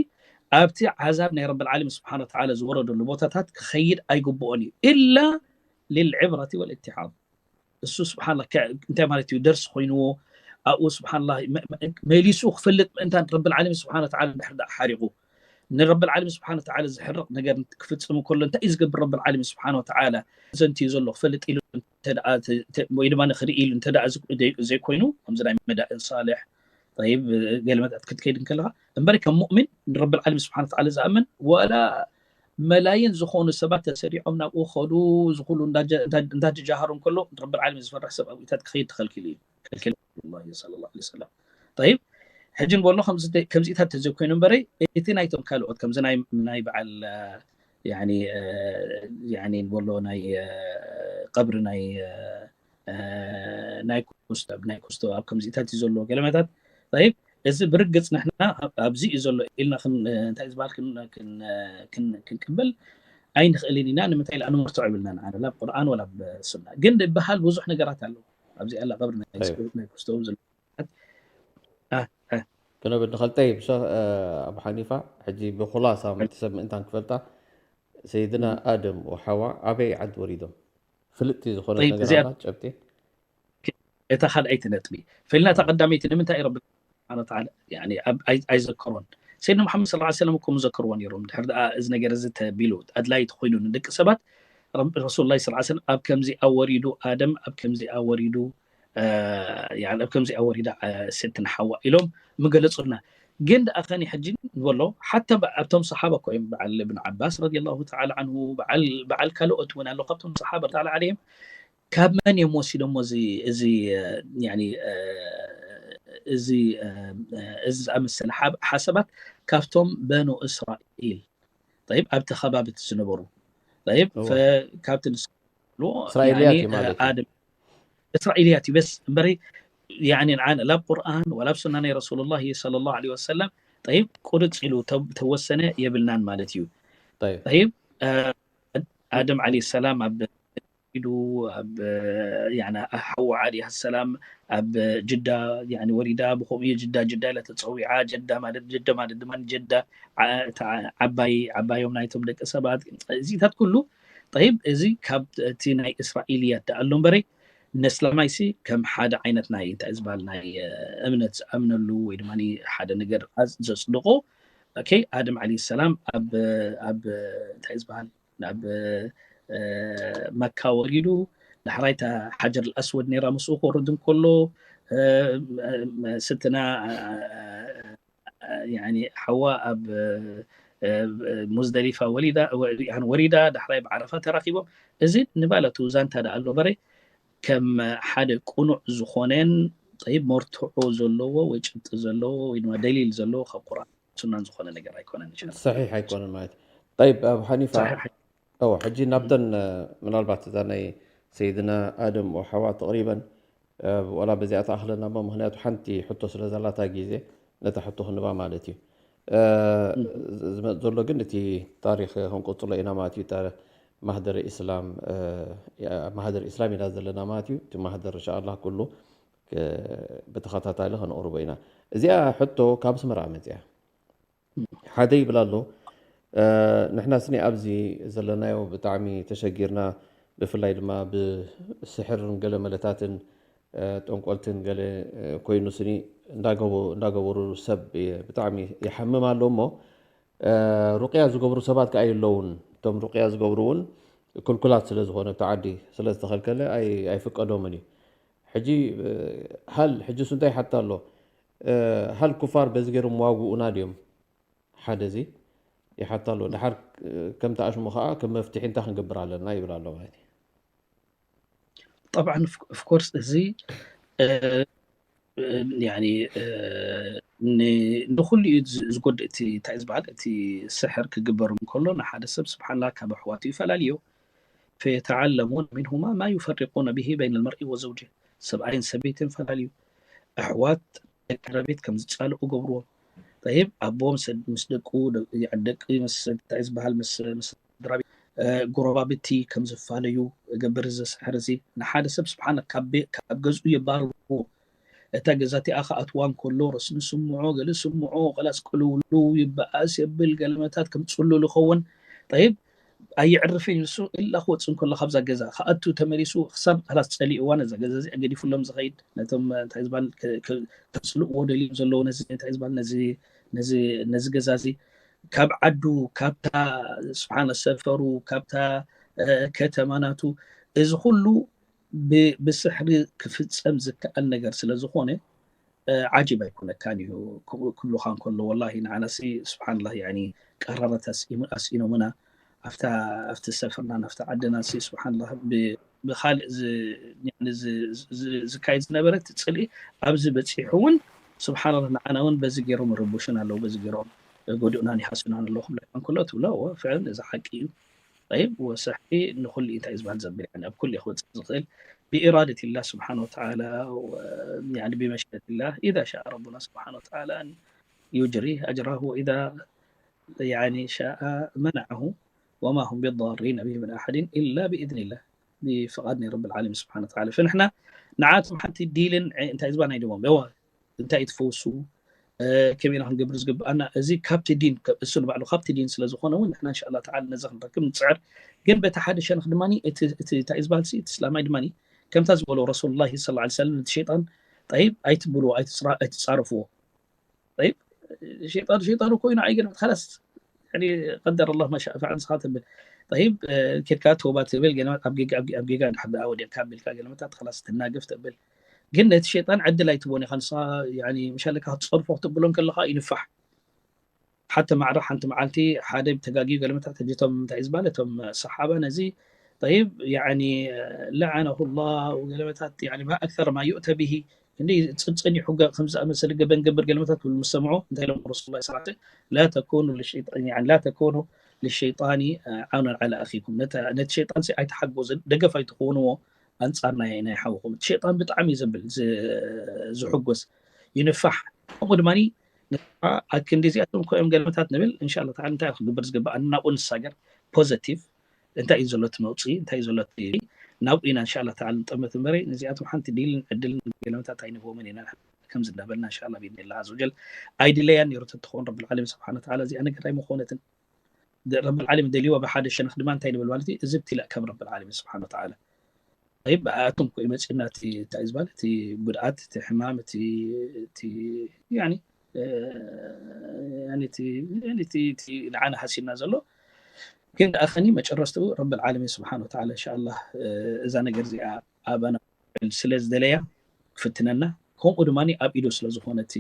ኣብቲ ዓዛብ ናይ ረብል ዓለሚን ስብሓን ወተዓላ ዝወረደሉ ቦታታት ክኸይድ ኣይግብኦን እዩ። ኢላ ሊልዕብረቲ ወልእትሓዝ። እሱ ስብሓንላ ከ-፣ እንታይ ማለት እዩ? ደርሲ ኮይንዎ፣ ኣብኡ ስብሓንላ መ-፣ መ-፣ መሊሱ ክፈልጥ ምእንታን ረብል ዓለሚን ስብሓን ወተዓላ እንድሕር ደኣ ሓሪቑ። ንረብል ዓለሚን ስብሓን ወተዓላ ዝሕርቕ ነገር ክፍጽም ከሎ እንታይ እዩ ዝገብር ረብል ዓለሚን ስብሓን ወተዓላ? ዘንትዩ ዘሎ ክፈልጥ ኢሉ እንተ ደኣ ተ-፣ ተ-፣ ወይ ድማ ንኽርኢ ኢሉ እንተ ደኣ ዝ-፣ ዘይ-፣ ዘይኮይኑ፣ ከምዚ ናይ መዳእን ሳልሕ፣ ጠይብ፣ ገለ መዳእት ክትከይድ እንከለኻ፣ እምበሪ ከም ሙእሚን ንረብል ዓለሚን ስብሓን ወተዓላ ዝኣምን፣ ወላ መላይን ዝኾኑ ሰባት ተሰሪዖም ናብኡ ኸዱ፣ እዚ ኩሉ እንዳጀ-፣ እንዳ-፣ እንዳተጃሃሩ እንከሎ፣ ረብል ዓለሚን ዝፈርሕ ሰብ ኣብኡታት ክኸይድ ተኸልኪሉ እዩ። ከልኪሉ ረሱሉላሂ ሰለላሁ ዐለይሂ ወሰለም። ጠይብ፣ ሕጂ ንበሎ ከምዚ ተ-፣ ከምዚታት ተዘይኮይኑ እምበረይ፣ እቲ ናይቶም ካልኦት፣ ከምዚ ናይ፣ ናይ በዓል፣ እ፣ ያኒ፣ እ፣ ያኒ ንበሎ ናይ፣ እ፣ ቀብሪ ናይ፣ እ፣ እ፣ ናይ ኩስቶ፣ ናይ ኩስቶ ኣብ ከምዚታት እዩ ዘሎ ገለመታት። ጠይብ፣ እዚ ብርግጽ ንሕና ኣብ-፣ ኣብዚ እዩ ዘሎ ኢልና ክን-፣ እንታይ ዝበሃል ክን-፣ ክን-፣ ክን-፣ ክንቅበል ኣይንኽእልን ኢና። ንምንታይ ኢልና ንመርትዖ ይብልናን፣ ኣነ ላ ኣብ ቁርኣን ወላ ኣብ ሱና። ግን ዝበሃል ብዙሕ ነገራት ኣሎ። ኣብዚ ኣላ ቀብሪ ናይ፣ ጠይብ። ናይ ኩስቶ ዘሎ። እ፣ እ። ክነብል ንኽእል። ጠይብ፣ ሸኽ፣ እ፣ ኣቡ ሓኒፋ፣ ሕጂ ብኹላሳ እቲ ሰብ ምእንታን ክፈልጣ፣ ሰይድና ኣደም ወሓዋ ኣበይ ዓዲ ወሪዶም? ፍልጥቲ ዝኾነ طيب ነገር እዚኣ ኣላ ጨብጢ እታ ካልኣይቲ ነጥቢ ፈልና እታ ቀዳመይቲ ንምንታይ እዩ ረቢ ስብሓን ወተዓላ ያኒ ኣብ- ኣይ- ኣይዘከሮን ሰይድና መሓመድ ስለ ሰለም እኮ ምዘከርዎ ነይሮም ድሕር ደኣ እዚ ነገር እዚ ተቢሉ ኣድላይ ተኮይኑ ንደቂ ሰባት ረሱል ላ ስለ ሰለም ኣብ ከምዚኣ ወሪዱ ኣደም ኣብ ከምዚኣ ወሪዱ እ፣ ያኒ ኣብ ከምዚኣ ወሪዳ እ፣ ስትን ሓዋ ኢሎም ምገለፁልና ግን ደኣ ከኒ ሕጂ ንበሎ ሓታ ብ- ኣብቶም ሰሓባ እኮ እዮም በዓል እብን ዓባስ ረዲ ላሁ ተዓላ ዓንሁ በዓል በዓል ካልኦት እውን ኣሎ ካብቶም ሰሓባ ተዓላ ዓለይም ካብ መን እዮም ወሲዶሞ እዚ እዚ እ፣ ያኒ እ፣ እዚ እ፣ እ፣ እዚ ዝኣመሰለ ሓብ- ሓሳባት ካብቶም በኑ እስራኤል طيب ኣብቲ ከባቢ እቲ ዝነበሩ طيب እወ። ፈ- ካብቲ ንስ እስራኤልያት ያኒ እዩ ማለት እዩ ኣደም እስራኤልያት እዩ በስ እምበሪ ያኒ ንዓነ ላብ ቁርኣን ወላብ ሱና ናይ ረሱሉላህ ሰለላሁ ዐለይሂ ወሰለም طيب ቁርፅ ኢሉ ተ- ተወሰነ የብልናን ማለት እዩ طيب طيب ኣደም ዓለይሂ ሰላም ኣብ ኢዱ ኣብ ያኒ ሓዋ ዓለይሃ ሰላም ኣብ ጅዳ ያኒ ወሪዳ ብከምኡ እዩ ጅዳ ጅዳ ኢላ ተፀዊዓ ጀዳ ማለት ጀዳ ማለት ድማ ጀዳ ዓ- እታ ዓባይ ዓባዮም ናይቶም ደቂ ሰባት እዚታት ኩሉ طيب እዚ ካብ እቲ ናይ እስራኤልያት ደኣ ኣሎ እምበረይ ነስላማይሲ ከም ሓደ ዓይነት ናይ እንታይ ዝበሃል ናይ እ፣ እምነት ዝኣምነሉ ወይ ድማ ሓደ ነገር ኣዝ- ዘፅድቆ okay ኣደም ዓለይሂ ሰላም ኣብ ኣብ እንታይ ዝበሃል ናብ እ፣ መካ ወሪዱ ዳሕራይ እታ ሓጀር ኣስወድ ነይራ ምስኡ ክወርድ እንከሎ እ፣ እ፣ ስትና እ፣ እ፣ ያኒ ሓዋ ኣብ እ፣ ሙዝደሊፋ ወሊዳ ወ- ያኒ ወሪዳ ዳሕራይ ብዓረፋ ተራኪቦም እዚ ንባለቱ ዛንታ ደኣ ኣሎ በረ ከም ሓደ ቅኑዕ ዝኾነን طيب መርትዖ ዘለዎ ወይ ጭብጢ ዘለዎ ወይ ድማ ደሊል ዘለዎ ካብ ቁርኣን ሱናን ዝኾነ ነገር ኣይኮነን ኢንሻ ኣላህ። ሰሒሕ ኣይኮነን ማለት እዩ። ጠይብ ኣብ ሓኒፋ ሰሒሕ ኣይ- እዎ ሕጂ ናብተን እ፣ ምናልባት እዛ ናይ ሰይድና ኣደም ወሓዋ ተቕሪበን እ፣ ወላ በዚኣ ተኣኽለና እሞ ምክንያቱ ሓንቲ ሕቶ ስለ ዘላታ ግዜ ነታ ሕቶ ክንባ ማለት እዩ። እ፣ ዝ- ዝመጽእ ዘሎ ግን እቲ ታሪክ ክንቅጽሎ ኢና ማለት እዩ። ታ- ማህደር ኢስላም እ፣ ያ- ማህደር ኢስላም ኢና ዘለና ማለት እዩ። እቲ ማህደር እንሻ ኣላህ ኩሉ ክ- ብተኸታታሊ ከነቕርቦ ኢና። እዚኣ ሕቶ ካብ ኣስመራ መፅያ ሓደ ይብል ኣሎ እ፣ ንሕና ስኒ ኣብዚ ዘለናዮ ብጣዕሚ ተሸጊርና ብፍላይ ድማ ብስሕርን ገለ መለታትን እ፣ ጠንቆልትን ገለ እ፣ ኮይኑ ስኒ እንዳገቡ- እንዳገበሩ ሰብ የ- ብጣዕሚ ይሓምም ኣሎ እሞ እ፣ ሩቅያ ዝገብሩ ሰባት ከዓ የለውን እቶም ሩቅያ ዝገብሩ እውን ክልኩላት ስለ ዝኾነ እቲ ዓዲ ስለ ዝተኸልከለ ኣይ- ኣይፍቀዶምን እዩ ሕጂ እ፣ ሃል ሕጂ ሱ እንታይ ይሓታ ኣሎ እ፣ ሃል ኩፋር በዚ ገይሮም ዋግኡና ድዮም ሓደ እዚ ይሓታ ኣሎ ድሓር እ፣ ከምቲ ኣሽሙ ከዓ ከም መፍትሒ እንታይ ክንገብር ኣለና ይብል ኣሎ ማለት እዩ طبعا of course እዚ እ፣ እ፣ ያኒ እ፣ ን- ንኩሉ እዩ ዝ- ዝጎድእ እቲ እንታይ ዝበሃል እቲ ስሕር ክግበር እንከሎ ንሓደ ሰብ ስብሓንላ ካብ ኣሕዋቱ ይፈላልዮ فيتعلمون منهما ما يفرقون به بين المرء وزوجه ሰብኣይን ሰበይትን ፈላልዩ ኣሕዋት ደቂ ረቤት ከም ዝፃልኡ ገብርዎም طيب ኣቦ ምስ ምስ ደቁ ደ- ደቂ ምስ እንታይ ዝበሃል ምስ ምስ ስድራ ቤት እ፣ ጎረባብቲ ከም ዝፋለዩ እገብር እዚ ስሕር እዚ ንሓደ ሰብ ስብሓን ካብ ቤ- ካብ ገዝኡ የባርዎ እታ ገዛ እቲኣ ክኣትዋ እንከሎ ረስኒ ስምዖ ገለ ስምዖ ከላስ ቅልውልው ይበኣስ የብል ገለመታት ከም ፅሉል ይኸውን طيب ኣይዕርፍን ንሱ ኢላ ክወፅእ እንከሎ ካብዛ ገዛ ክኣቱ ተመሊሱ ክሳብ ከላስ ፀሊእዋ ነዛ ገዛ እዚኣ ገዲፉሎም ዝኸይድ ነቶም እንታይ ዝበሃል ከ- ከ- ከፅልእዎ ደልዮም ዘለዉ ነዚ እንታይ ዝበሃል ነዚ ነዚ ነዚ ገዛ እዚ ካብ ዓዱ ካብታ ስብሓነ ሰፈሩ ካብታ እ፣ ከተማ ናቱ እዚ ኩሉ ብ- ብስሕሪ ክፍፀም ዝከኣል ነገር ስለ ዝኾነ እ፣ ዓጂብ ኣይኮነካን እዩ ክብ- ክብሉኻ እንከሎ ወላሂ ንዓናሲ ስብሓንላህ ያኒ ቀረረት ኣስኢሙ- ኣስኢኖምና ኣብታ ኣብቲ ሰፈርና ናብቲ ዓድና ሲ ስብሓንላህ ብ- ብካልእ ዝ- ያኒ ዝ- ዝ- ዝካየድ ዝነበረ እቲ ፅልኢ ኣብዚ በፂሑ እውን ስብሓንላህ ንዓና እውን በዚ ገይሮም ይርብሹን ኣለዉ በዚ ገይሮም ጎድኡናን ይሃስናን ኣለዉ ክብላ እንከሎ ትብሎ እወ ፍዕል እዚ ሓቂ እዩ طيب ወስሕቲ ንኩሉ እንታይ ዝበሃል ዘብል يعني ኣብ ኩሉ ክወፅእ ዝኽእል ብإرادة الله سبحانه وتعالى و- يعني بمشيئة الله إذا شاء ربنا سبحانه وتعالى أن يجري أجره وإذا يعني شاء منعه وما هم بضارين به من أحد إلا بإذن الله بفقاد رب العالمين سبحانه وتعالى فنحن ንዓቶም ሓንቲ ዲልን እንታይ ዝበሃል ናይ ደሞም እንታይ ትፈውሱ ከመይ ኢና ክንገብር ዝግብኣና? እዚ ካብቲ ዲን እሱ ንባዕሉ ካብቲ ዲን ስለ ዝኾነ እውን ንሕና እንሻላ ተዓላ ነዚ ክንረክብ ንፅዕር። ግን በቲ ሓደ ሸነኽ ድማ እቲ እንታይ ዝበሃል እቲ ስላማይ ድማ ከምታ ዝበሎ ረሱሉላሂ ሰለላሁ ዐለይሂ ወሰለም ነቲ ሸይጣን ጠይብ ኣይትብልዎ ኣይትፃረፍዎ። ጠይብ ሸይጣን ሸይጣን እኮ እዩ ንዓይ ገለ ካላስ ቀደር ኣላህ ማሻእ ፈዓል ንስኻ ተብል። ጠይብ ኬድካ ተውባ ትብል ገለ ኣብ ጌጋ ኣብ ጌጋ እንድሕር ደኣ ወዲቕካ ኣቢልካ ገለ መታት ካላስ ትናገፍ ተብል። ግን ነቲ ሸይጣን ዕድል ኣይትቦን ኢኻ ንስኻ። ምሻለካ ክትፀርፎ ክትብሎ ከለኻ ይንፋሕ። ሓተ ማዕረ ሓንቲ መዓልቲ ሓደ ተጋግዩ ገለ መታት ሕጂ እቶም እንታይ እዩ ዝበሃል እቶም ሰሓባ ነዚ ጠይብ ያኒ ለዓነሁ ላህ ገለ መታት ያኒ ማ ኣክተር ማ ዩእተ ብሂ እንዲ ፅንፅን ይሕገ ከምዚ ዝኣመሰለ ገበን ገብር ገለ መታት ክብል ምስ ሰምዑ እንታይ ኢሎም ረሱል ላ ሰለላሁ ዐለይሂ ወሰለም ላ ተኩኑ ልሸይጣን ያኒ ላ ተኩኑ ልሸይጣኒ ዓውነን ዓላ ኣኺኩም ነቲ ሸይጣን ኣይተሓጎዙ ደገፍ ኣይትኾንዎ ኣንፃር ናይ ናይ ሓውኹም እቲ ሸይጣን ብጣዕሚ እዩ ዘብል ዝሕጎስ ይንፋሕ ከምኡ ድማ ኣክንዲ እዚኣቶም ኮይኦም ገለመታት ንብል እንሻላ ተዓላ እንታይ ክግበር ዝግባእ ናብኡ ንሳገር ፖዘቲቭ እንታይ እዩ ዘሎ እቲ መውፅኢ እንታይ እዩ ዘሎ ናብኡ ኢና እንሻላ ተዓላ ንጠመት እምበረ ነዚኣቶም ሓንቲ ዲልን ዕድልን ገለመታት ኣይንህቦምን ኢና ከምዚ እንዳበልና እንሻላ ቢድኒላ ኣዘወጀል ኣይድለያን ነይሩ ተትኸውን ረብል ዓለሚን ስብሓን ተዓላ እዚኣ ነገር ኣይመኾነትን ረብል ዓለሚን ደልይዋ ብሓደ ሸነኽ ድማ እንታይ ንብል ማለት እዩ እዚ ብትላእ ካብ ረብል ዓለሚን ስብሓን ተዓላ طيب ኣቱም ኮ ይመፅና እቲ እንታይ ዝበሃል እቲ ጉድኣት እቲ ሕማም እቲ እቲ ያኒ እቲ ንዓና ሃሲና ዘሎ ግን ደኣ ከኒ መጨረስትኡ ረብል ዓለሚን ስብሓን ወተዓላ እንሻ ኣላህ እዛ ነገር እዚኣ ኣባና ስለ ዝደለያ ክፍትነና ከምኡ ድማ ኣብ ኢዱ ስለ ዝኾነ እቲ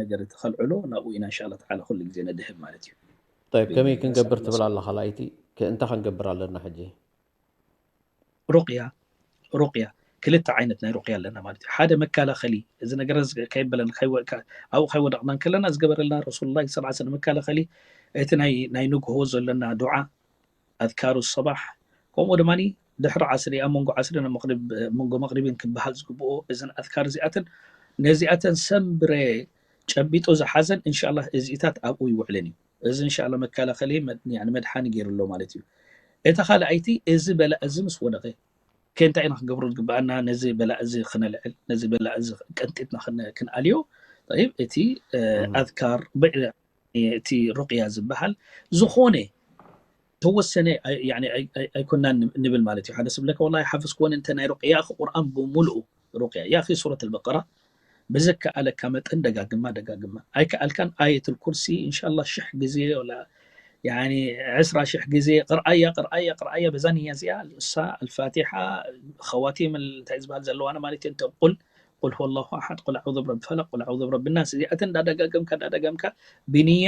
ነገር እቲ ከልዕሎ ናብኡ ኢና እንሻ ኣላህ ተዓላ ኩሉ ግዜ ነድህብ ማለት እዩ طيب ከመይ ክንገብር ትብል ኣለኻ ላይቲ እንታይ ክንገብር ኣለና ሕጂ ሩቅያ ሩቅያ ክልተ ዓይነት ናይ ሩቅያ ኣለና ማለት እዩ ሓደ መከላኸሊ እዚ ነገር ከይበለን ኣብኡ ከይወደቕና ከለና ዝገበረልና ረሱል ላ ስ መከላኸሊ እቲ ናይ ንግሆ ዘለና ዱዓ ኣዝካሩ ሰባሕ ከምኡ ድማ ድሕሪ ዓስሪ ኣብ መንጎ ዓስሪ ናብ መቅሪብ መንጎ መቅሪብን ክበሃል ዝግብኦ እዘን ኣዝካር እዚኣተን ነዚኣተን ሰምብረ ጨቢጡ ዝሓዘን እንሻላ እዚኢታት ኣብኡ ይውዕለን እዩ እዚ እንሻላ መከላኸሊ መድሓኒ ገይሩ ኣሎ ማለት እዩ እታ ካልኣይቲ እዚ በላ እዚ ምስ ወደቐ ከንታይ ኢና ክገብሮ ዝግበኣና ነዚ በላ እዚ ክነልዕል ነዚ በላ እዚ ቀንጢጥና ክንኣልዮ እቲ ኣዝካር እቲ ሩቅያ ዝበሃል ዝኾነ ተወሰነ ኣይኮናን ንብል ማለት እዩ ሓደ ስብለካ ወላ ሓፈዝክዎን እንተ ናይ ሩቅያ ቁርኣን ብምሉኡ ሩቅያ ያ ሱረት البقرة ብዝከኣለካ መጠን ደጋግማ ደጋግማ ኣይከኣልካን ኣየት الكرسي እንሻላ ሽሕ ግዜ ወላ ያኒ ዕስራ ሽሕ ግዜ ቅርኣያ ቅርኣያ ቅርኣያ በዛ ንያ እዚኣ እሳ الفاتحة خواتيم እንታይ ዝበሃል ዘለዋና ማለት እዩ ቁል قل هو الله أحد قل أعوذ برب الفلق قل أعوذ برب الناس እዚኣተን እንዳደጋገምካ እንዳደጋምካ ብንያ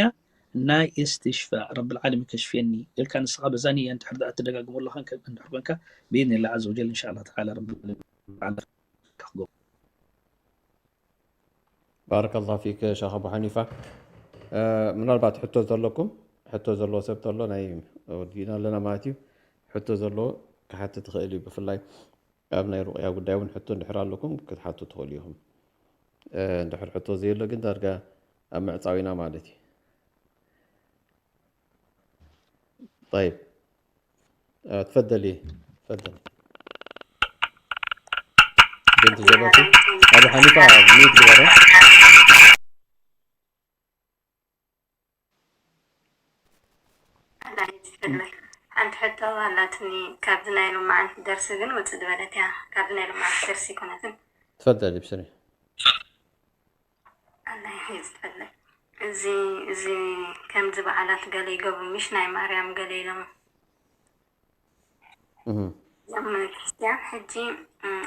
ናይ استشفاء رب العالمين كشفيني ኢልካ ንስኻ በዛ ንያ እንድሕር ደኣ ትደጋግሞ ኣለኻ እንድሕር ኮንካ بإذن الله عز وجل إن شاء الله تعالى رب العالمين بارك الله فيك شيخ أبو حنيفة ምናልባት ሕቶ ዘለኩም ሕቶ ዘለዎ ሰብ ተሎ ናይ ወዲእና ኣለና ማለት እዩ ሕቶ ዘለዎ ክሓትት ትኽእል እዩ ብፍላይ ኣብ ናይ ሩቕያ ጉዳይ እውን ሕቶ እንድሕር ኣለኩም ክትሓቱ ትኽእሉ ኢኹም እንድሕር ሕቶ ዘየሎ ግን ዳርጋ ኣብ ምዕፃው ኢና ማለት እዩ طيب تفضلي تفضلي بنت جبتي أبو حنيفة ميت جبرة ሓንቲ ሕቶ ኣላትኒ ካብዚ ናይ ሎማዓንቲ ደርሲ ግን ውፅእ ዝበለት እያ ካብዚ ናይ ሎማዓንቲ ደርሲ ይኮነትን تفضلي ابشري ኣላይዚ ትፈልጥ እዚ እዚ ከምዚ በዓላት ገለ ይገብሩ ምሽ ናይ ማርያም ገለ ኢሎም እዞም ክርስትያን ሕጂ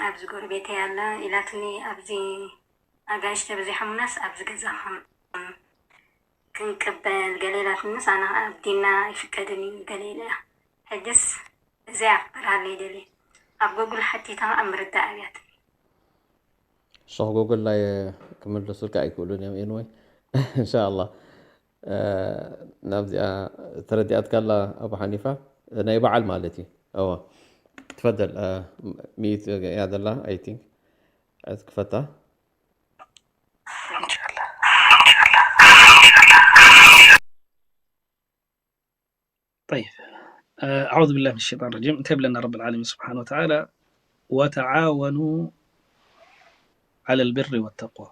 ኣብዚ ጎረቤተይ ኣላ ኢላትኒ ኣብዚ ኣጋይሽ ተበዚሖምናስ ኣብዚ ገዛ ክንቅበል ገለ ኢላትንስ ኣነ ኣብ ዲና ኣይፍቀድን እዩ ገለ ኢለ እያ ሕጅስ እዚ ኣክብር ኣለይ ደልየ ኣብ ጎጉል ሓቲታ ኣብ ምርዳእ ኣብያትኒ ሸኽ ጎጉል ላይ ክምልሱልካ ኣይክእሉን እዮም anyway እንሻ ኣላ ናብዚኣ ተረዲኣትካ ኣላ ኣቡ ሓኒፋ ናይ በዓል ማለት እዩ እዋ ትፈደል ሚት እያ ዘላ I think ክፈታ طيب أعوذ بالله من الشيطان الرجيم እንታይ ብለና رب العالمين سبحانه وتعالى وتعاونوا على البر والتقوى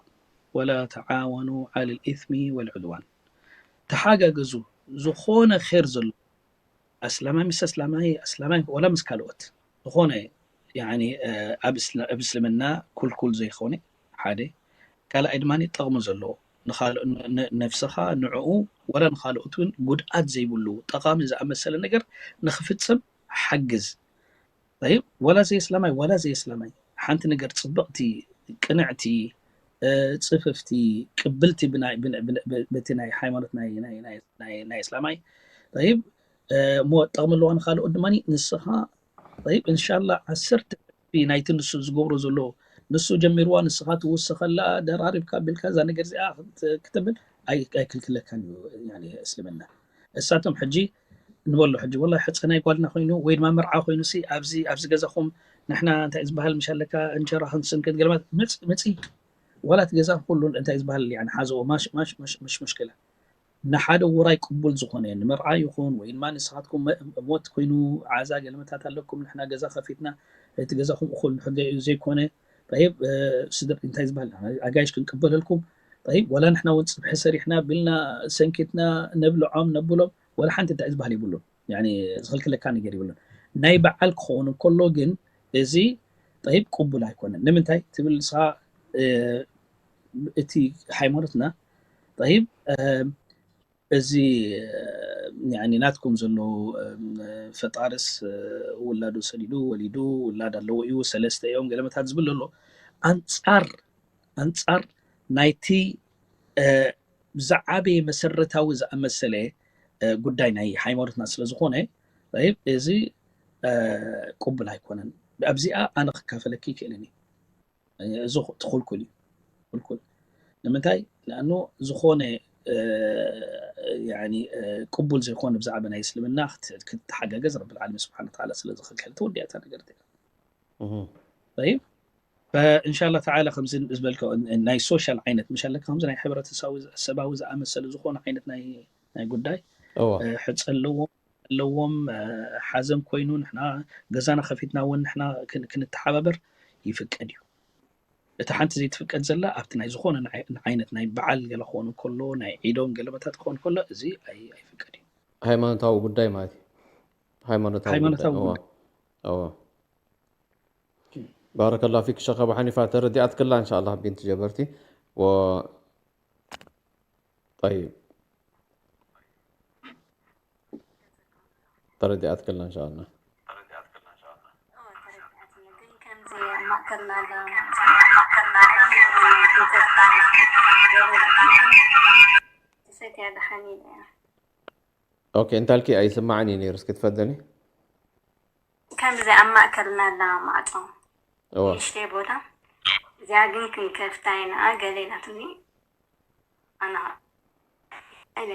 ولا تعاونوا على الإثم والعدوان. ተሓጋገዙ፣ ዝኾነ ኸይር ዘሎ ኣስላማይ ምስ ኣስላማይ፣ ኣስላማይ ወላ ምስ ካልኦት ዝኾነ፣ ያኒ ኣብ እስልምና ኩልኩል ዘይኮነ ሓደ፣ ካልኣይ ድማ ጠቕሚ ዘለዎ ንኻልእ ነፍስኻ ንዕኡ ወላ ንኻልኦት እውን ጉድኣት ዘይብሉ ጠቓሚ ዝኣመሰለ ነገር ንኽፍፅም ሓግዝ። ይብ ወላ ዘየስላማይ ወላ ዘየስላማይ ሓንቲ ነገር ፅብቕቲ፣ ቅንዕቲ፣ ፅፍፍቲ፣ ቅብልቲ በቲ ናይ ሃይማኖት ናይ እስላማይ ይብ እሞ ጠቕሚ ኣለዋ ንካልኦት ድማ ንስኻ ይብ እንሻላ ዓሰርተ ናይቲ ንሱ ዝገብሮ ዘሎ ንሱ ጀሚርዋ ንስኻ ትውስኸላ ደራሪብካ ቢልካ እዛ ነገር እዚኣ ክትብል ኣይክልክለካን እዩ እስልምና። እሳቶም ሕጂ ንበሎ ሕጂ ወላ ሕፀናይ ጓልና ኮይኑ ወይ ድማ መርዓ ኮይኑ ሲ ኣብዚ ኣብዚ ገዛኹም ንሕና እንታይ ዝበሃል ምሽ ኣለካ እንጀራ ክንስንክት ገለማት ምፅ ምፅ ዋላት ገዛ ኩሉ እንታይ ዝበሃል ሓዝኦ ማሽ ማሽ ምሽ ምሽክላ ንሓደ ውራይ ቅቡል ዝኾነ ንመርዓ ይኹን ወይ ድማ ንስኻትኩም ሞት ኮይኑ ዓዛ ገለመታት ኣለኩም ንሕና ገዛ ከፊትና እቲ ገዛኹም እኹል ንሕገ እዩ ዘይኮነ ይብ ስድር እንታይ ዝበሃል ኣጋይሽ ክንቅበለልኩም ይብ ወላ ንሕና እውን ፅብሒ ሰሪሕና ቢልና ሰንኪትና ነብልዖም ነብሎም ወላ ሓንቲ እንታይ ዝበሃል ይብሉን ዝኽልክለካ ነገር ይብሉን ናይ በዓል ክኸውን እንከሎ ግን እዚ ይብ ቅቡል ኣይኮነን ንምንታይ ትብል ንስኻ እቲ ሃይማኖትና ይብ እዚ ናትኩም ዘሎ ፈጣርስ ውላዱ ሰዲዱ ወሊዱ ውላድ ኣለዎ እዩ ሰለስተ እዮም ገለመታት ዝብል ኣሎ ኣንፃር ኣንፃር ናይቲ ዝዓበየ መሰረታዊ ዝኣመሰለ ጉዳይ ናይ ሃይማኖትና ስለዝኾነ እዚ ቅቡል ኣይኮነን ኣብዚኣ ኣነ ክካፈለኪ ይክእልን እዩ እዚ ትኹልኩል እዩ ኩልኩል ንምንታይ ንኣኑ ዝኾነ ቅቡል ዘይኮነ ብዛዕባ ናይ እስልምና ክትተሓጋገዝ ረብል ዓለሚ ስብሓን ታላ ስለዝኽልከል ተወዲኣታ ነገር ይብ እንሻላ ተዓላ ከምዚ ዝበልከ ናይ ሶሻል ዓይነት ምሽ ኣለካ ከምዚ ናይ ሕብረተሰባዊ ዝኣመሰለ ዝኾነ ዓይነት ናይ ጉዳይ ሕፀ ኣለዎም ኣለዎም ሓዘን ኮይኑ ንሕና ገዛና ከፊትና እውን ንሕና ክንተሓባበር ይፍቀድ እዩ እቲ ሓንቲ ዘይትፍቀድ ዘላ ኣብቲ ናይ ዝኾነ ዓይነት ናይ በዓል ገለ ክኾኑ ከሎ ናይ ዒዶም ገለመታት ክኾን ከሎ እዚ ኣይፍቀድ እዩ ሃይማኖታዊ ጉዳይ ማለት እዩ ሃይማኖታዊ ሃይማኖታዊ ጉዳይ። እዋ። ባረከላ ፊክ ሸኽ ኣቡ ሓኒፋ ተረዲኣትክላ እንሻላ ቢንት ጀበርቲ و طيب ተረዲኣትክላ እንሻላ ኦኬ እንታልኪ ኣይስማዕን እዩ ነይሩ እስኪ ትፈደኒ ከምዚ ኣብ ማእከልና ኣላ ማዕጾ እዋ ንእሽተይ ቦታ እዚኣ ግን ክንከፍታ ኢና ገለ ኢላትኒ ኣና ኢለ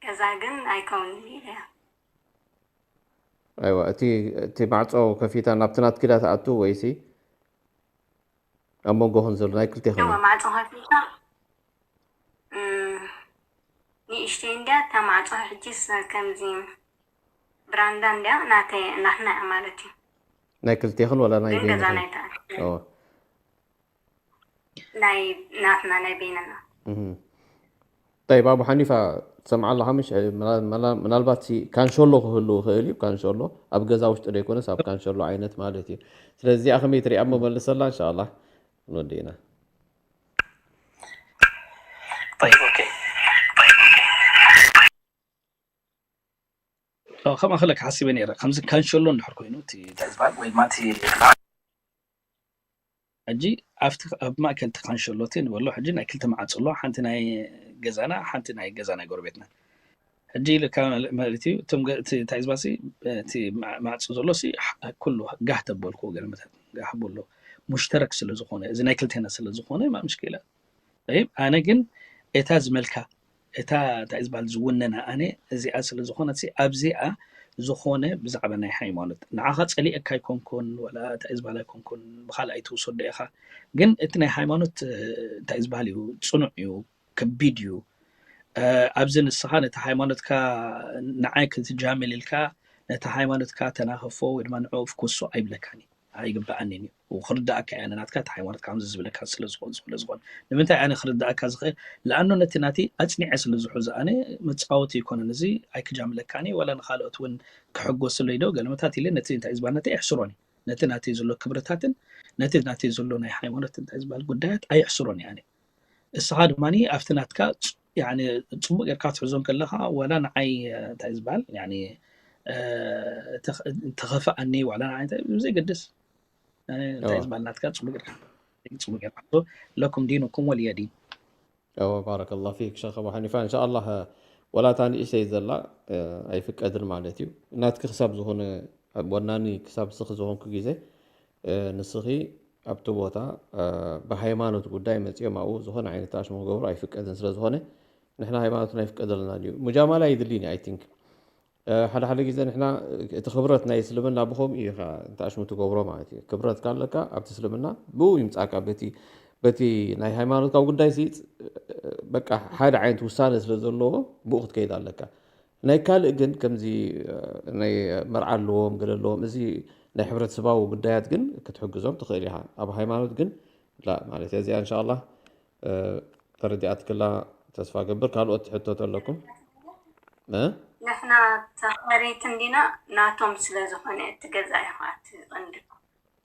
ገዛ ግን ኣይከውንን ኢለ ኣይዋ እቲ እቲ ማዕጾ ከፊታ ናብቲ ናትኪዳ ትኣቱ ወይሲ ኣብ መንጎ ኹን ዘሎ ናይ ክልቴ እዋ ኹን ማዕጾ ከፊታ እም፣ ንእሽተይ እንድያ እታ ማዕጾ ሕጂስ ከምዚ ብራንዳ እንድያ ናተይ ናትና እያ ማለት እዩ ናይ ክልቴኽን ወላ ናይ ግን ገዛ በይንኽን ናይ ተኣት እዋ ናይ ናትና ናይ በይንና እህ። طيب ኣቡ ሓኒፋ ትሰምዓ ኣለኻ ምሽ ምና- ምና- ምናልባት ሲ ካንሸሎ ክህሉ ይኽእል እዩ ካንሸሎ ኣብ ገዛ ውሽጢ ዘይኮነስ ኣብ ካንሸሎ ዓይነት ማለት እዩ ስለዚ እዚኣ ከመይ ትሪኣ እሞ መልሰላ እንሻላ ክንወዲ ኢና طيب اوكي ከምኣ ከለክ ሓሲበ ነረ ከምዚ ካንሸሎ እንድሕር ኮይኑ እቲ እንታይ ዝበሃል ወይ ድማ እቲ ሕጂ ኣብቲ ኣብ ማእከል እቲ ካንሸሎ እቲ ንበሎ ሕጂ ናይ ክልተ መዓፅሎ ሓንቲ ናይ ገዛና ሓንቲ ናይ ገዛ ናይ ጎረቤትና ሕጂ ኢልካ ማለት እዩ እቶም እንታይ ዝበሃል እቲ ማዕፁ ዘሎ ኩሉ ጋህ ተበልኩ ገለመታት ጋህ በሎ ሙሽተረክ ስለዝኮነ እዚ ናይ ክልቴና ስለዝኮነ ማ ምሽኪላ ይብ ኣነ ግን እታ ዝመልካ እታ እንታይ ዝበሃል ዝውነና ኣነ እዚኣ ስለዝኮነት ኣብዚኣ ዝኾነ ብዛዕባ ናይ ሃይማኖት ንዓኻ ፀሊእካ ኣይኮንኩን ወላ እንታይ ዝበሃል ኣይኮንኩን ብካልኣይ ትውሰዶ ኢኻ ግን እቲ ናይ ሃይማኖት እንታይ ዝበሃል እዩ ፅኑዕ እዩ ከቢድ እዩ ኣብዚ ንስኻ ነቲ ሃይማኖትካ ንዓይ ክትጃምል ኢልካ ነቲ ሃይማኖትካ ተናኸፎ ወይ ድማ ንዕኡ ፍኩሶ ኣይብለካን እዩ ኣይግበኣንን እዩ። ክርዳእካ እየ፣ ኣነ ናትካ እቲ ሃይማኖት ከምዚ ዝብለካ ስለ ዝኾን ስለ ዝኾን ንምንታይ ኣነ ክርዳእካ ዝኽእል? ለኣኖ ነቲ ናቲ ኣጽኒዐ ስለ ዝሕዞ ኣነ መጻወቲ ይኮነን፣ እዚ ኣይክጃምለካን እየ፣ ዋላ ንኻልኦት እውን ክሕጎስለይ ዶ ገለመታት ኢለ ነቲ እንታይ ዝበሃል ነቲ ኣይሕስሮን እየ። ነቲ ናተይ ዘሎ ክብርታትን ነቲ ናተይ ዘሎ ናይ ሃይማኖት እንታይ ዝበሃል ጉዳያት ኣይሕስሮን እየ ኣነ። እስኻ ድማ ኣብቲ ናትካ ጽ- ያኒ ጽቡቅ ጌርካ ክትሕዞ ከለኻ ዋላ ንዓይ እንታይ ዝበሃል ያኒ ተኸፍኣኒ ዋላ ንዓይ እንታይ ዘይገድስ እንታይ ዝበሃል ናትካ ጽቡቅ ጌርካ ጽቡቅ ጌርካ ለኩም ዲኑኩም ወልየ ዲን። እወ ባረከላሁ ፊክ ሸኽ ኣቡ ሓኒፋ እንሻኣላህ። ወላ እታ ንእሽተይ ዘላ ኣይፍቀድን ማለት እዩ። ናትኪ ክሳብ ዝኾነ ወናኒ ክሳብ ንስኺ ዝኾንኩ ግዜ ንስኺ ኣብቲ ቦታ ብሃይማኖት ጉዳይ መፂኦም ኣብኡ ዝኾነ ዓይነት ተኣሽሙ ክገብሩ ኣይፍቀድን ስለዝኾነ ንሕና ሃይማኖትና ይፍቀደልና እዩ። ሙጃማላ ይድልኒ ኣይ ቲንክ ሓደ ሓደ ግዜ ንሕና እቲ ክብረት ናይ እስልምና ብኸምኡ እዩ ኢኻ ተኣሽሙ ትገብሮ ማለት እዩ። ክብረትካ ኣለካ ኣብቲ እስልምና ብኡ ይምፃእካ በቲ በቲ ናይ ሃይማኖትካ ጉዳይ ሲ በቃ ሓደ ዓይነት ውሳነ ስለ ዘለዎ ብኡ ክትከይድ ኣለካ። ናይ ካልእ ግን ከምዚ ናይ መርዓ ኣለዎም ገለ ኣለዎም እዚ ናይ ሕብረተሰባዊ ጉዳያት ግን ክትሕግዞም ትኽእል ኢኻ። ኣብ ሃይማኖት ግን ላ ማለት እያ እዚኣ እንሻላ ተረዲኣትክላ ተስፋ ገብር። ካልኦት ሕቶት ኣለኩም? ንሕና ተኸሪት እንዲና ናቶም ስለ ዝኾነ እቲ ገዛ እዩ እቲ ቀንዲ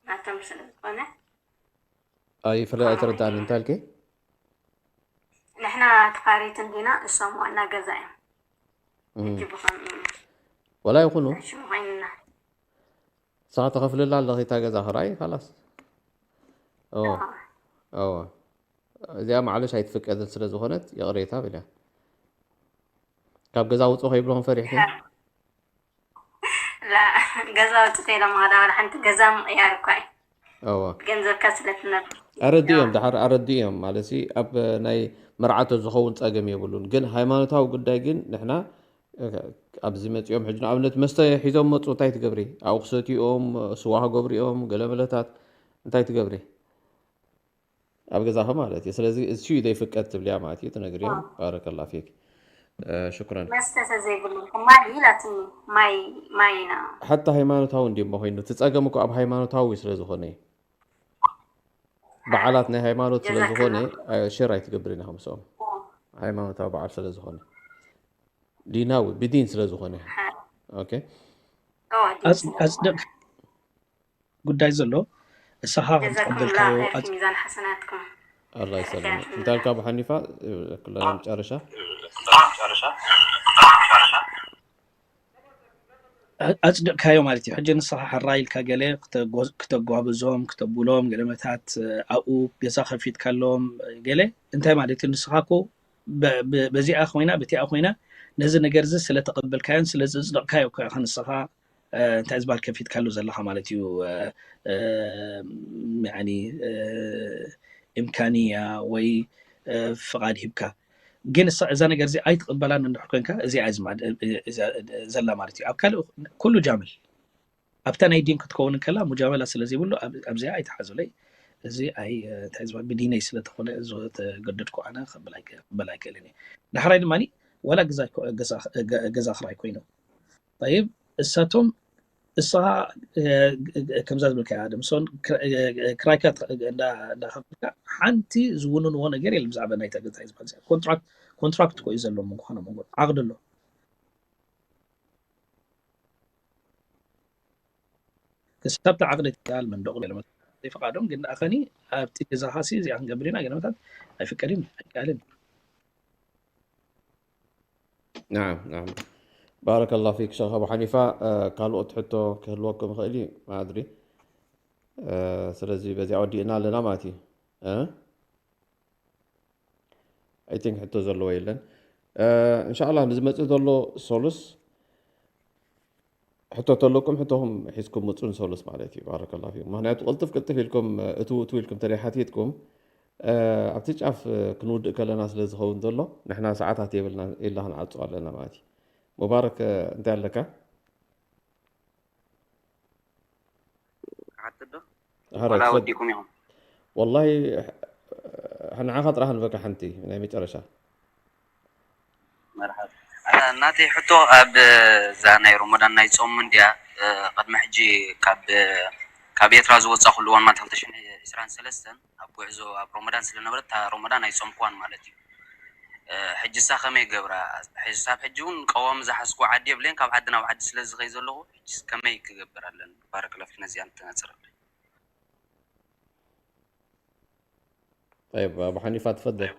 ናቶም ስለ ዝኾነ ኣይፍለ ኣይተረዳእን እንታይ ኢልኪ? ንሕና ተኻሪት እንዲና እሶም ዋና ገዛ እዮም። ሕጂ ብኸምኡ ኢና ወላ ይኹኑ ሽሙ ኮይንና ንስኻ ተኸፍልላ ኣለኺ እታ ገዛ ክራይ ካላስ እወ እወ እዚኣ ማዕለሽ ኣይትፍቀድን ስለ ዝኾነት ይቕሬታ ብልያ ካብ ገዛ ውፅእ ከይብልኹም ፈሪሕኪ ላ ገዛ ውፅእ ከይሎም ዋላ ሓንቲ ገዛ ምቕያር እኳ እዩ እወ ገንዘብካ ስለ ትነብር ኣረድእዮም ድሓር ኣረድእዮም ማለት ሲ ኣብ ናይ መርዓቶ ዝኸውን ፀገም የብሉን ግን ሃይማኖታዊ ጉዳይ ግን ንሕና ኣብዚ መፂኦም ሕጂ ንኣብነት መስተ ሒዞም መፁ እንታይ ትገብሪ ኣብኡ ክሰትኦም ስዋ ክገብሪኦም ገለ መለታት እንታይ ትገብሪ ኣብ ገዛኸ ማለት እዩ ስለዚ እሱ ዘይፍቀድ ትብልያ ማለት እዩ ትነግርዮም ባረከላ ፊክ ሽኩረን መስተ ተዘይብሉ ማይ ኢላትኒ ማይ ማይ ኢና ሓታ ሃይማኖታዊ እንዲሞ ኮይኑ እቲ ፀገም እኮ ኣብ ሃይማኖታዊ ስለ ዝኾነ እዩ በዓላት ናይ ሃይማኖት ስለ ዝኾነ ሸር ኣይትገብርን ኢኻ ምስኦም ሃይማኖታዊ በዓል ስለ ዝኾነ ዲናዊ ብዲን ስለ ዝኾነ ኦኬ ኣጽድቅ ጉዳይ ዘሎ እሳኻ ከም ተቀበልካዮ ኣጽ- ሚዛን ሓሰናትኩም ኣላ ይሰለም እንታይ ኢልካ ብሓኒፋ ክለና መጨረሻ ኣጽድቕካዮ ማለት እዩ ሕጂ ንስኻ ሕራይ ኢልካ ገለ ክተጓብዞም ክተብሎም ገለመታት ኣብኡ ገዛ ከፊትካሎም ገለ እንታይ ማለት እዩ ንስኻ ኮ በዚኣ ኮይና በቲኣ ኮይና ነዚ ነገር እዚ ስለተቐበልካዮን ስለዘጽደቕካዮ እኮ ኢኻ ንስኻ እንታይ ዝበሃል ከፊትካሉ ዘለኻ ማለት እዩ ያኒ እምካንያ ወይ ፍቓድ ሂብካ ግን እዛ ነገር እዚ ኣይትቕበላን እንድሕር ኮንካ እዚኣ ዘላ ማለት እዩ ኣብ ካልእ ኩሉ ጃምል ኣብታ ናይ ዲን ክትከውን ከላ ሙጃመላ ስለ ዘይብሉ ኣብዚኣ ኣይትሓዙለይ እዚ ኣይ እንታይ ዝበሃል ብዲነይ ስለተኾነ ዝተገደድኩ ኣነ ክበል ኣይክእልን እየ ዳሕራይ ድማ ዋላ ገዛ ክራይ ኮይኑ طيب እሳቶም እስኻ ከምዛ ዝበልካያ ደምሶን ክራይካ እንዳኸፈልካ ሓንቲ ዝውንንዎ ነገር የለ ብዛዕባ ናይታ ገዛ ዝበሃል ኮንትራክት ኮንትራክት ኮዩ ዘሎ መንጎ ኾነ መንጎ ዓቕዲ ኣሎ ክሳብ ተዓቕዲ ትበሃል መንደቕ ገለመታት ዘይፈቓዶም ግን ንኣኸኒ ኣብቲ ገዛኻ ሲ እዚኣ ክንገብር ኢና ገለመታት ኣይፍቀድን ኣይከኣልን ናም ናም ባረከ ላሁ ፊክ ሸኽ ኣቡ ሓኒፋ ካልኦት ሕቶ ክህልወኩም ይኽእል እዩ ማድሪ ስለዚ በዚኣ ወዲእና ኣለና ማለት እዩ ኣይቲንክ ሕቶ ዘለዎ የለን እንሻላ ንዝመፅእ ዘሎ ሶሉስ ሕቶ ተለኩም ሕቶኹም ሒዝኩም ምፁ ንሶሉስ ማለት እዩ ባረከ ላሁ ፊኩም ምክንያቱ ቅልጥፍ ቅልጥፍ ኢልኩም እትው እትው ኢልኩም ተደይ ሓቲትኩም ኣብቲ ጫፍ ክንውድእ ከለና ስለ ዝኸውን ዘሎ ንሕና ሰዓታት የብልና ኢልና ክንዓፁ ኣለና ማለት እዩ ሙባረክ እንታይ ኣለካ ሓትዶ ወላ ወዲኩም ኢኹም ወላሂ ንዓኻ ጥራሕ ንበካ ሓንቲ ናይ መጨረሻ መርሓብ ናተይ ሕቶ ኣብ እዛ ናይ ሮሞዳን ናይ ፆም እንድያ ቅድሚ ሕጂ ካብ ካብ ኤርትራ ዝወፃእኩሉ እዋን ማለት ክልተ ሽሕን ዕስራን ሰለስተን ኣብ ጉዕዞ ኣብ ሮመዳን ስለነበረ እታ ሮመዳን ኣይጾምኩዋን ማለት እዩ። ሕጂ እሳ ከመይ ገብራ? ሕሳብ ሕጂ እውን ቀዋሚ ዝሓዝኩ ዓዲ የብለይን፣ ካብ ዓዲ ናብ ዓዲ ስለ ዝኸይ ዘለኹ ሕጂ ከመይ ክገብር ኣለኒ? ባረከላሁ ፊክ፣ ነዚኣ ንተነጽረለይ። طيب، أبو حنيفة تفضل.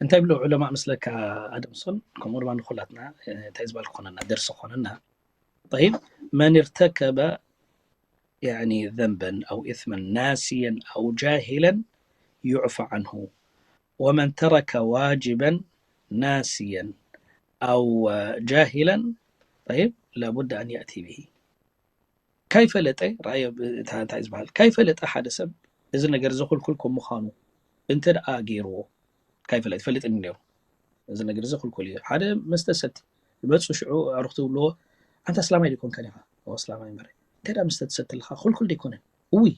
እንታይ ብሎ ዑለማ ምስለካ ኣደምሶን ከምኡ ድማ ንኩላትና እንታይ ዝበል ክኾነና ደርሲ ክኾነና። طيب، من ارتكب يعني ذنبا أو إثما ناسيا أو جاهلا يعفى عنه، ومن ترك واجبا ناسيا أو جاهلا، طيب، لابد أن يأتي به. ካይፈለጠ ራእየ እንታይ ዝበሃል ካይፈለጠ ሓደ ሰብ እዚ ነገር እዚ ክልኩል ከም ምዃኑ እንተ ደኣ ገይርዎ፣ ካይፈለጥ ይፈልጥ ነይሩ። እዚ ነገር እዚ ክልኩል እዩ። ሓደ መስተ ሰቲ ይመፁ ሽዑ ኣሩኽቲ ብልዎ፣ ኣንታ ኣስላማይ ዲኮንካ ዲኻ? ኣስላማይ እምበር። እንታይ ደኣ መስተ ትሰቲ ኣለኻ? ክልኩል ዲኮነን? እውይ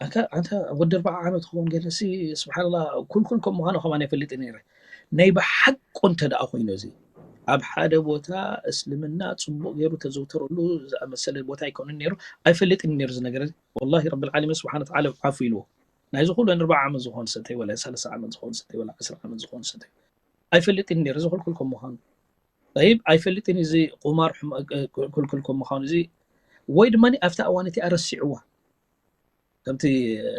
ኣንታ ኣንታ ወዲ ኣርባዓ ዓመት ክኸውን ገለሲ ስብሓንላ ኩልኩል ከም ምዃኑ ከማን ኣይፈልጥ ነይረ። ናይ ብሓቁ እንተ ደኣ ኮይኑ እዚ ኣብ ሓደ ቦታ እስልምና ጽቡቕ ገይሩ ተዘውተረሉ ዝኣመሰለ ቦታ ኣይኮነን ነይሩ። ኣይፈልጥን ነይሩ እዚ ነገር እዚ። ወላሂ ረብል ዓለሚን ስብሓነ ወተዓላ ዓፉ ኢልዎ። ናይዚ ኩሉ ኣርባዓ ዓመት ዝኾን ሰተይ ወላ ሰላሳ ዓመት ዝኾን ሰተይ ወላ ዓስራ ዓመት ዝኾን ሰተይ ኣይፈልጥን ነይሩ እዚ ኩልኩል ከም ምዃኑ። ጠይብ ኣይፈልጥን እዚ ቁማር ኩልኩል ከም ምዃኑ እዚ ወይ ድማ ኣብታ እዋን እቲኣ ረሲዕዋ ከምቲ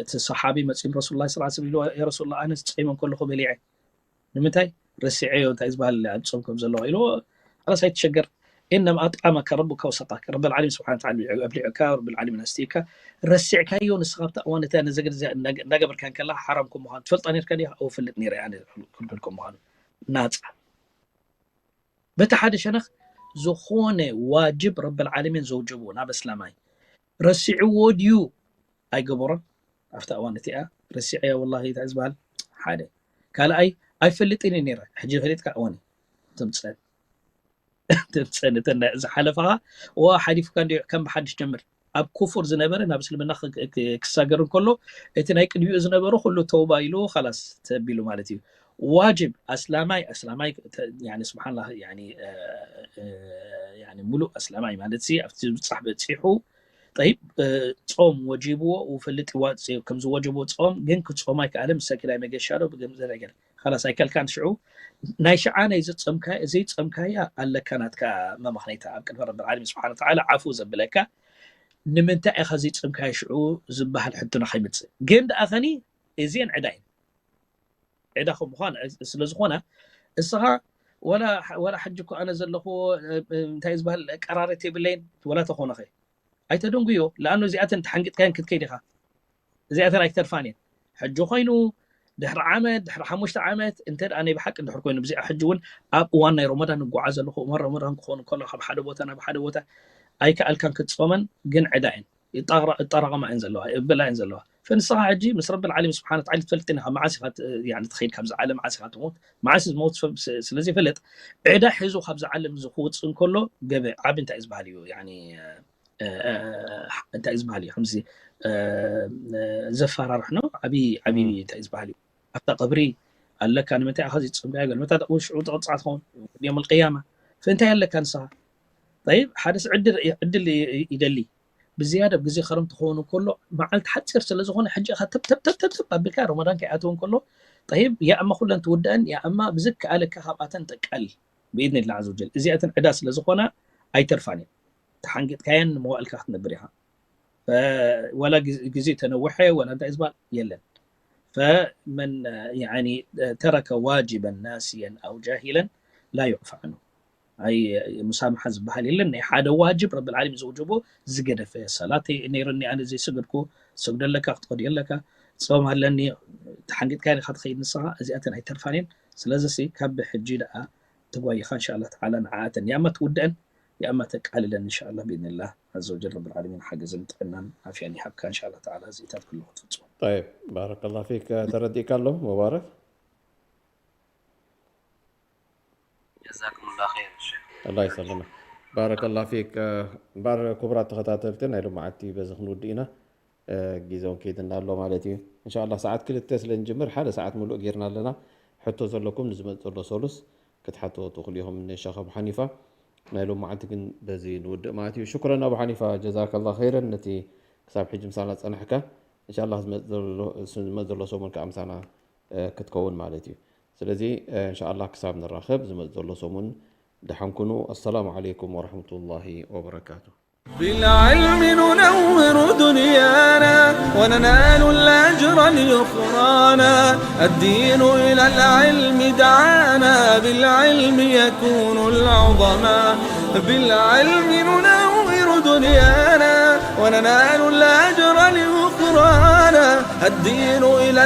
እቲ ሰሓቢ መፂኡ ረሱል ላ ስላ ስለም ኢልዎ የረሱል ላ ኣነስ ፀይመ ከለኹ በሊዐ ንምንታይ ረሲዐዮ እንታይ ዝበሃል ኣብ ፆም ከም ዘለዎ ኢልዎ ሓላስ ኣይትሸገር إنما أطعمك ربك وسقاك رب العالمين سبحانه وتعالى أبلعك رب العالمين أستيك ረሲዕካዮ ንስኻ ኣብታ እዋን እታ ነዘገር እዚኣ እንዳገበርካ እንከላ ሓራም ከም ምዃኑ ትፈልጣ ነርካ ዲኻ? እፈልጥ ነይረ ኣነ ክልክል ከም ምዃኑ ናፃ በቲ ሓደ ሸነኽ ዝኾነ ዋጅብ ረብል ዓለሚን ዘውጀብዎ ናብ ኣስላማይ ረሲዕዎ ድዩ ኣይገበሮን ኣብታ እዋን እቲኣ ረሲዐዮ ወላሂ እንታይ ዝበሃል ሓደ ካልኣይ ኣይፈልጥን እዩ ነይረ ሕጂ ፈሊጥካ እዋን ትምፀን ትምፀን እተን ዝሓለፋኻ ዋ ሓሊፍካ እንዲ ከም ብሓድሽ ጀምር ኣብ ኩፉር ዝነበረ ናብ እስልምና ክሳገር እንከሎ እቲ ናይ ቅድሚኡ ዝነበረ ኩሉ ተውባ ኢሉ ላስ ተቢሉ ማለት እዩ ዋጅብ ኣስላማይ ኣስላማይ ሙሉእ ኣስላማይ ማለት ኣብቲ ዝብፃሕ በፂሑ ጠይብ ፆም ወጂብዎ ውፈልጥ ከም ዝወጀቦ ፆም ግን ክፆም ኣይከኣለ ምሰኪ ናይ መገሻ ዶ ብገምዘ ነገር ላስ ኣይከልካን ሽዑ ናይ ሽዓ ናይ ዘይፀምካያ ኣለካ ናትካ መመኽነይታ ኣብ ቅድሚ ረቢ ዓለም ስብሓን ተዓላ ዓፉ ዘብለካ ንምንታይ ኢኻ ዘይፀምካያ ሽዑ ዝበሃል ሕቱና ከይመፅእ ግን ደኣ ኸኒ እዚአን ዕዳ እየን ዕዳ ከም ምዃን ስለ ዝኾነ እስኻ ወላ ሕጂ እኮ ኣነ ዘለኹ እንታይ ዝበሃል ቀራረት የብለይን ወላ ተኾነኸ ኣይተደንጉዮ ለኣኑ እዚኣተን ተሓንጊጥካየን ክትከይድ ኢኻ እዚኣተን ኣይተርፋን እየን ሕጂ ኮይኑ ድሕሪ ዓመት ድሕሪ ሓሙሽተ ዓመት እንተ ደኣ ናይ ብሓቂ እንድሕር ኮይኑ ብዚኣ ሕጂ እውን ኣብ እዋን ናይ ሮመዳን ንጓዓ ዘለኹ እዋን ሮመዳን ክኾኑ ከሎ ካብ ሓደ ቦታ ናብ ሓደ ቦታ ኣይከኣልካን ክትጾመን ግን ዕዳ እየን ይጠራቐማ እየን ዘለዋ ይብላ እየን ዘለዋ ፈንስኻ ሕጂ ምስ ረቢ ዓለም ስብሓን ተዓላ ትፈልጥ ኢኻ መዓስ ኢኻ ትኸይድ ካብዚ ዓለም መዓስ ኢኻ ትሞት መዓስ ዝሞት ስለዘይፈልጥ ዕዳ ሒዙ ካብዚ ዓለም ዝክውፅ እንከሎ ገበ ዓብ እንታይ ዝበሃል እዩ እንታይ ዝበሃል እዩ ከምዚ ዘፈራርሕ ነው ዓብዪ ዓብዪ እንታይ ዝበሃል እዩ ኣብታ ቀብሪ ኣለካ ንምንታይ ኢኻ ዝፅምዳዮ ገለ መታ ሽዑ ተቕፃዕ ትኸውን ዮም ልቅያማ ፈእንታይ ኣለካ ንስኻ ጠይብ ሓደስ ዕድል ይደሊ ብዝያዳ ግዜ ክረምቲ ክኸውን ከሎ መዓልቲ ሓፂር ስለ ዝኾነ ሕጂ ኢኻ ተብተብተብተብ ኣቢልካ ረመዳን ከይኣትው ከሎ ጠይብ ያእማ ኩለን ትውድአን ያእማ ብዝከኣለካ ካብኣተን ጠቀል ብኢድን ላ ዘወጀል እዚኣተን ዕዳ ስለ ዝኾና ኣይተርፋን እየን ተሓንጊጥካየን ንመዋእልካ ክትነብር ኢኻ ወላ ግዜ ተነውሐ ወላ እንታይ ዝበሃል የለን ፈመን ተረከ ዋጅበን ናስየን ኣው ጃሂለን ላ ዩዕፋ ዐንሁ ኣይ ሙሳምሓ ዝበሃል የለን ናይ ሓደ ዋጅብ ረብል ዓለሚን ዘውጀቦ ዝገደፈ ሰላት ነይርኒ ኣነ ዘይሰገድኩ ሰግዶ ኣለካ ክትቀድዮ ኣለካ ፆም ኣለኒ ተሓንጊጥካ ኢኻ ትኸይድ ንስኻ እዚኣተን ኣይተርፋን እየን ስለዚ ካብ ሕጂ ደኣ ተጓይኻ እንሻላ ተዓላ ንዓኣተን ያማ ትውድአን ያማ ተቃልለን እንሻላ ብኢድንላ عز وجل رب العالمين ሓገዝን ጥዕናን ዓፍያን ይሃብካ እንሻላ ተዓላ እዚታት ኩሉ ክትፍፅሙ طيب بارك الله فيك ተረዲእካ ኣሎ ሙባረክ جزاكم الله خير الله يسلمك بارك الله فيك እምበር ክቡራት ተኸታተልቲ ናይ ሎማዓቲ በዚ ክንውድእ ኢና ግዜውን ከይድና ኣሎ ማለት እዩ እንሻላ ሰዓት ክልተ ስለ ንጅምር ሓደ ሰዓት ሙሉእ ጌርና ኣለና ሕቶ ዘለኩም ንዝመፅ ዘሎ ሰሉስ ክትሓትዎ ትኽእሉ ኢኹም ንሸኽ ኣቡ ሓኒፋ። ናይ ሎም መዓልቲ ግን በዚ ንውድእ ማለት እዩ። ሽኩረን ኣቡ ሓኒፋ፣ ጀዛከላ ኸይረን፣ ነቲ ክሳብ ሕጂ ምሳና ዝጸናሕካ። እንሻላ ዝመጽእ ዘሎ ሰሙን ከዓ ምሳና ክትከውን ማለት እዩ። ስለዚ እንሻላ ክሳብ ንራኸብ ዝመጽእ ዘሎ ሰሙን ደሓን ኩኑ። ኣሰላሙ ዓለይኩም ወረሕመቱላሂ ወበረካቱ። بالعلم ننور دنيانا وننال الأجر اليخرانا. الدين إلى العلم دعانا، بالعلم يكون العظماء. بالعلم ننور دنيانا وننال الأجر اليخرانا. الدين إلى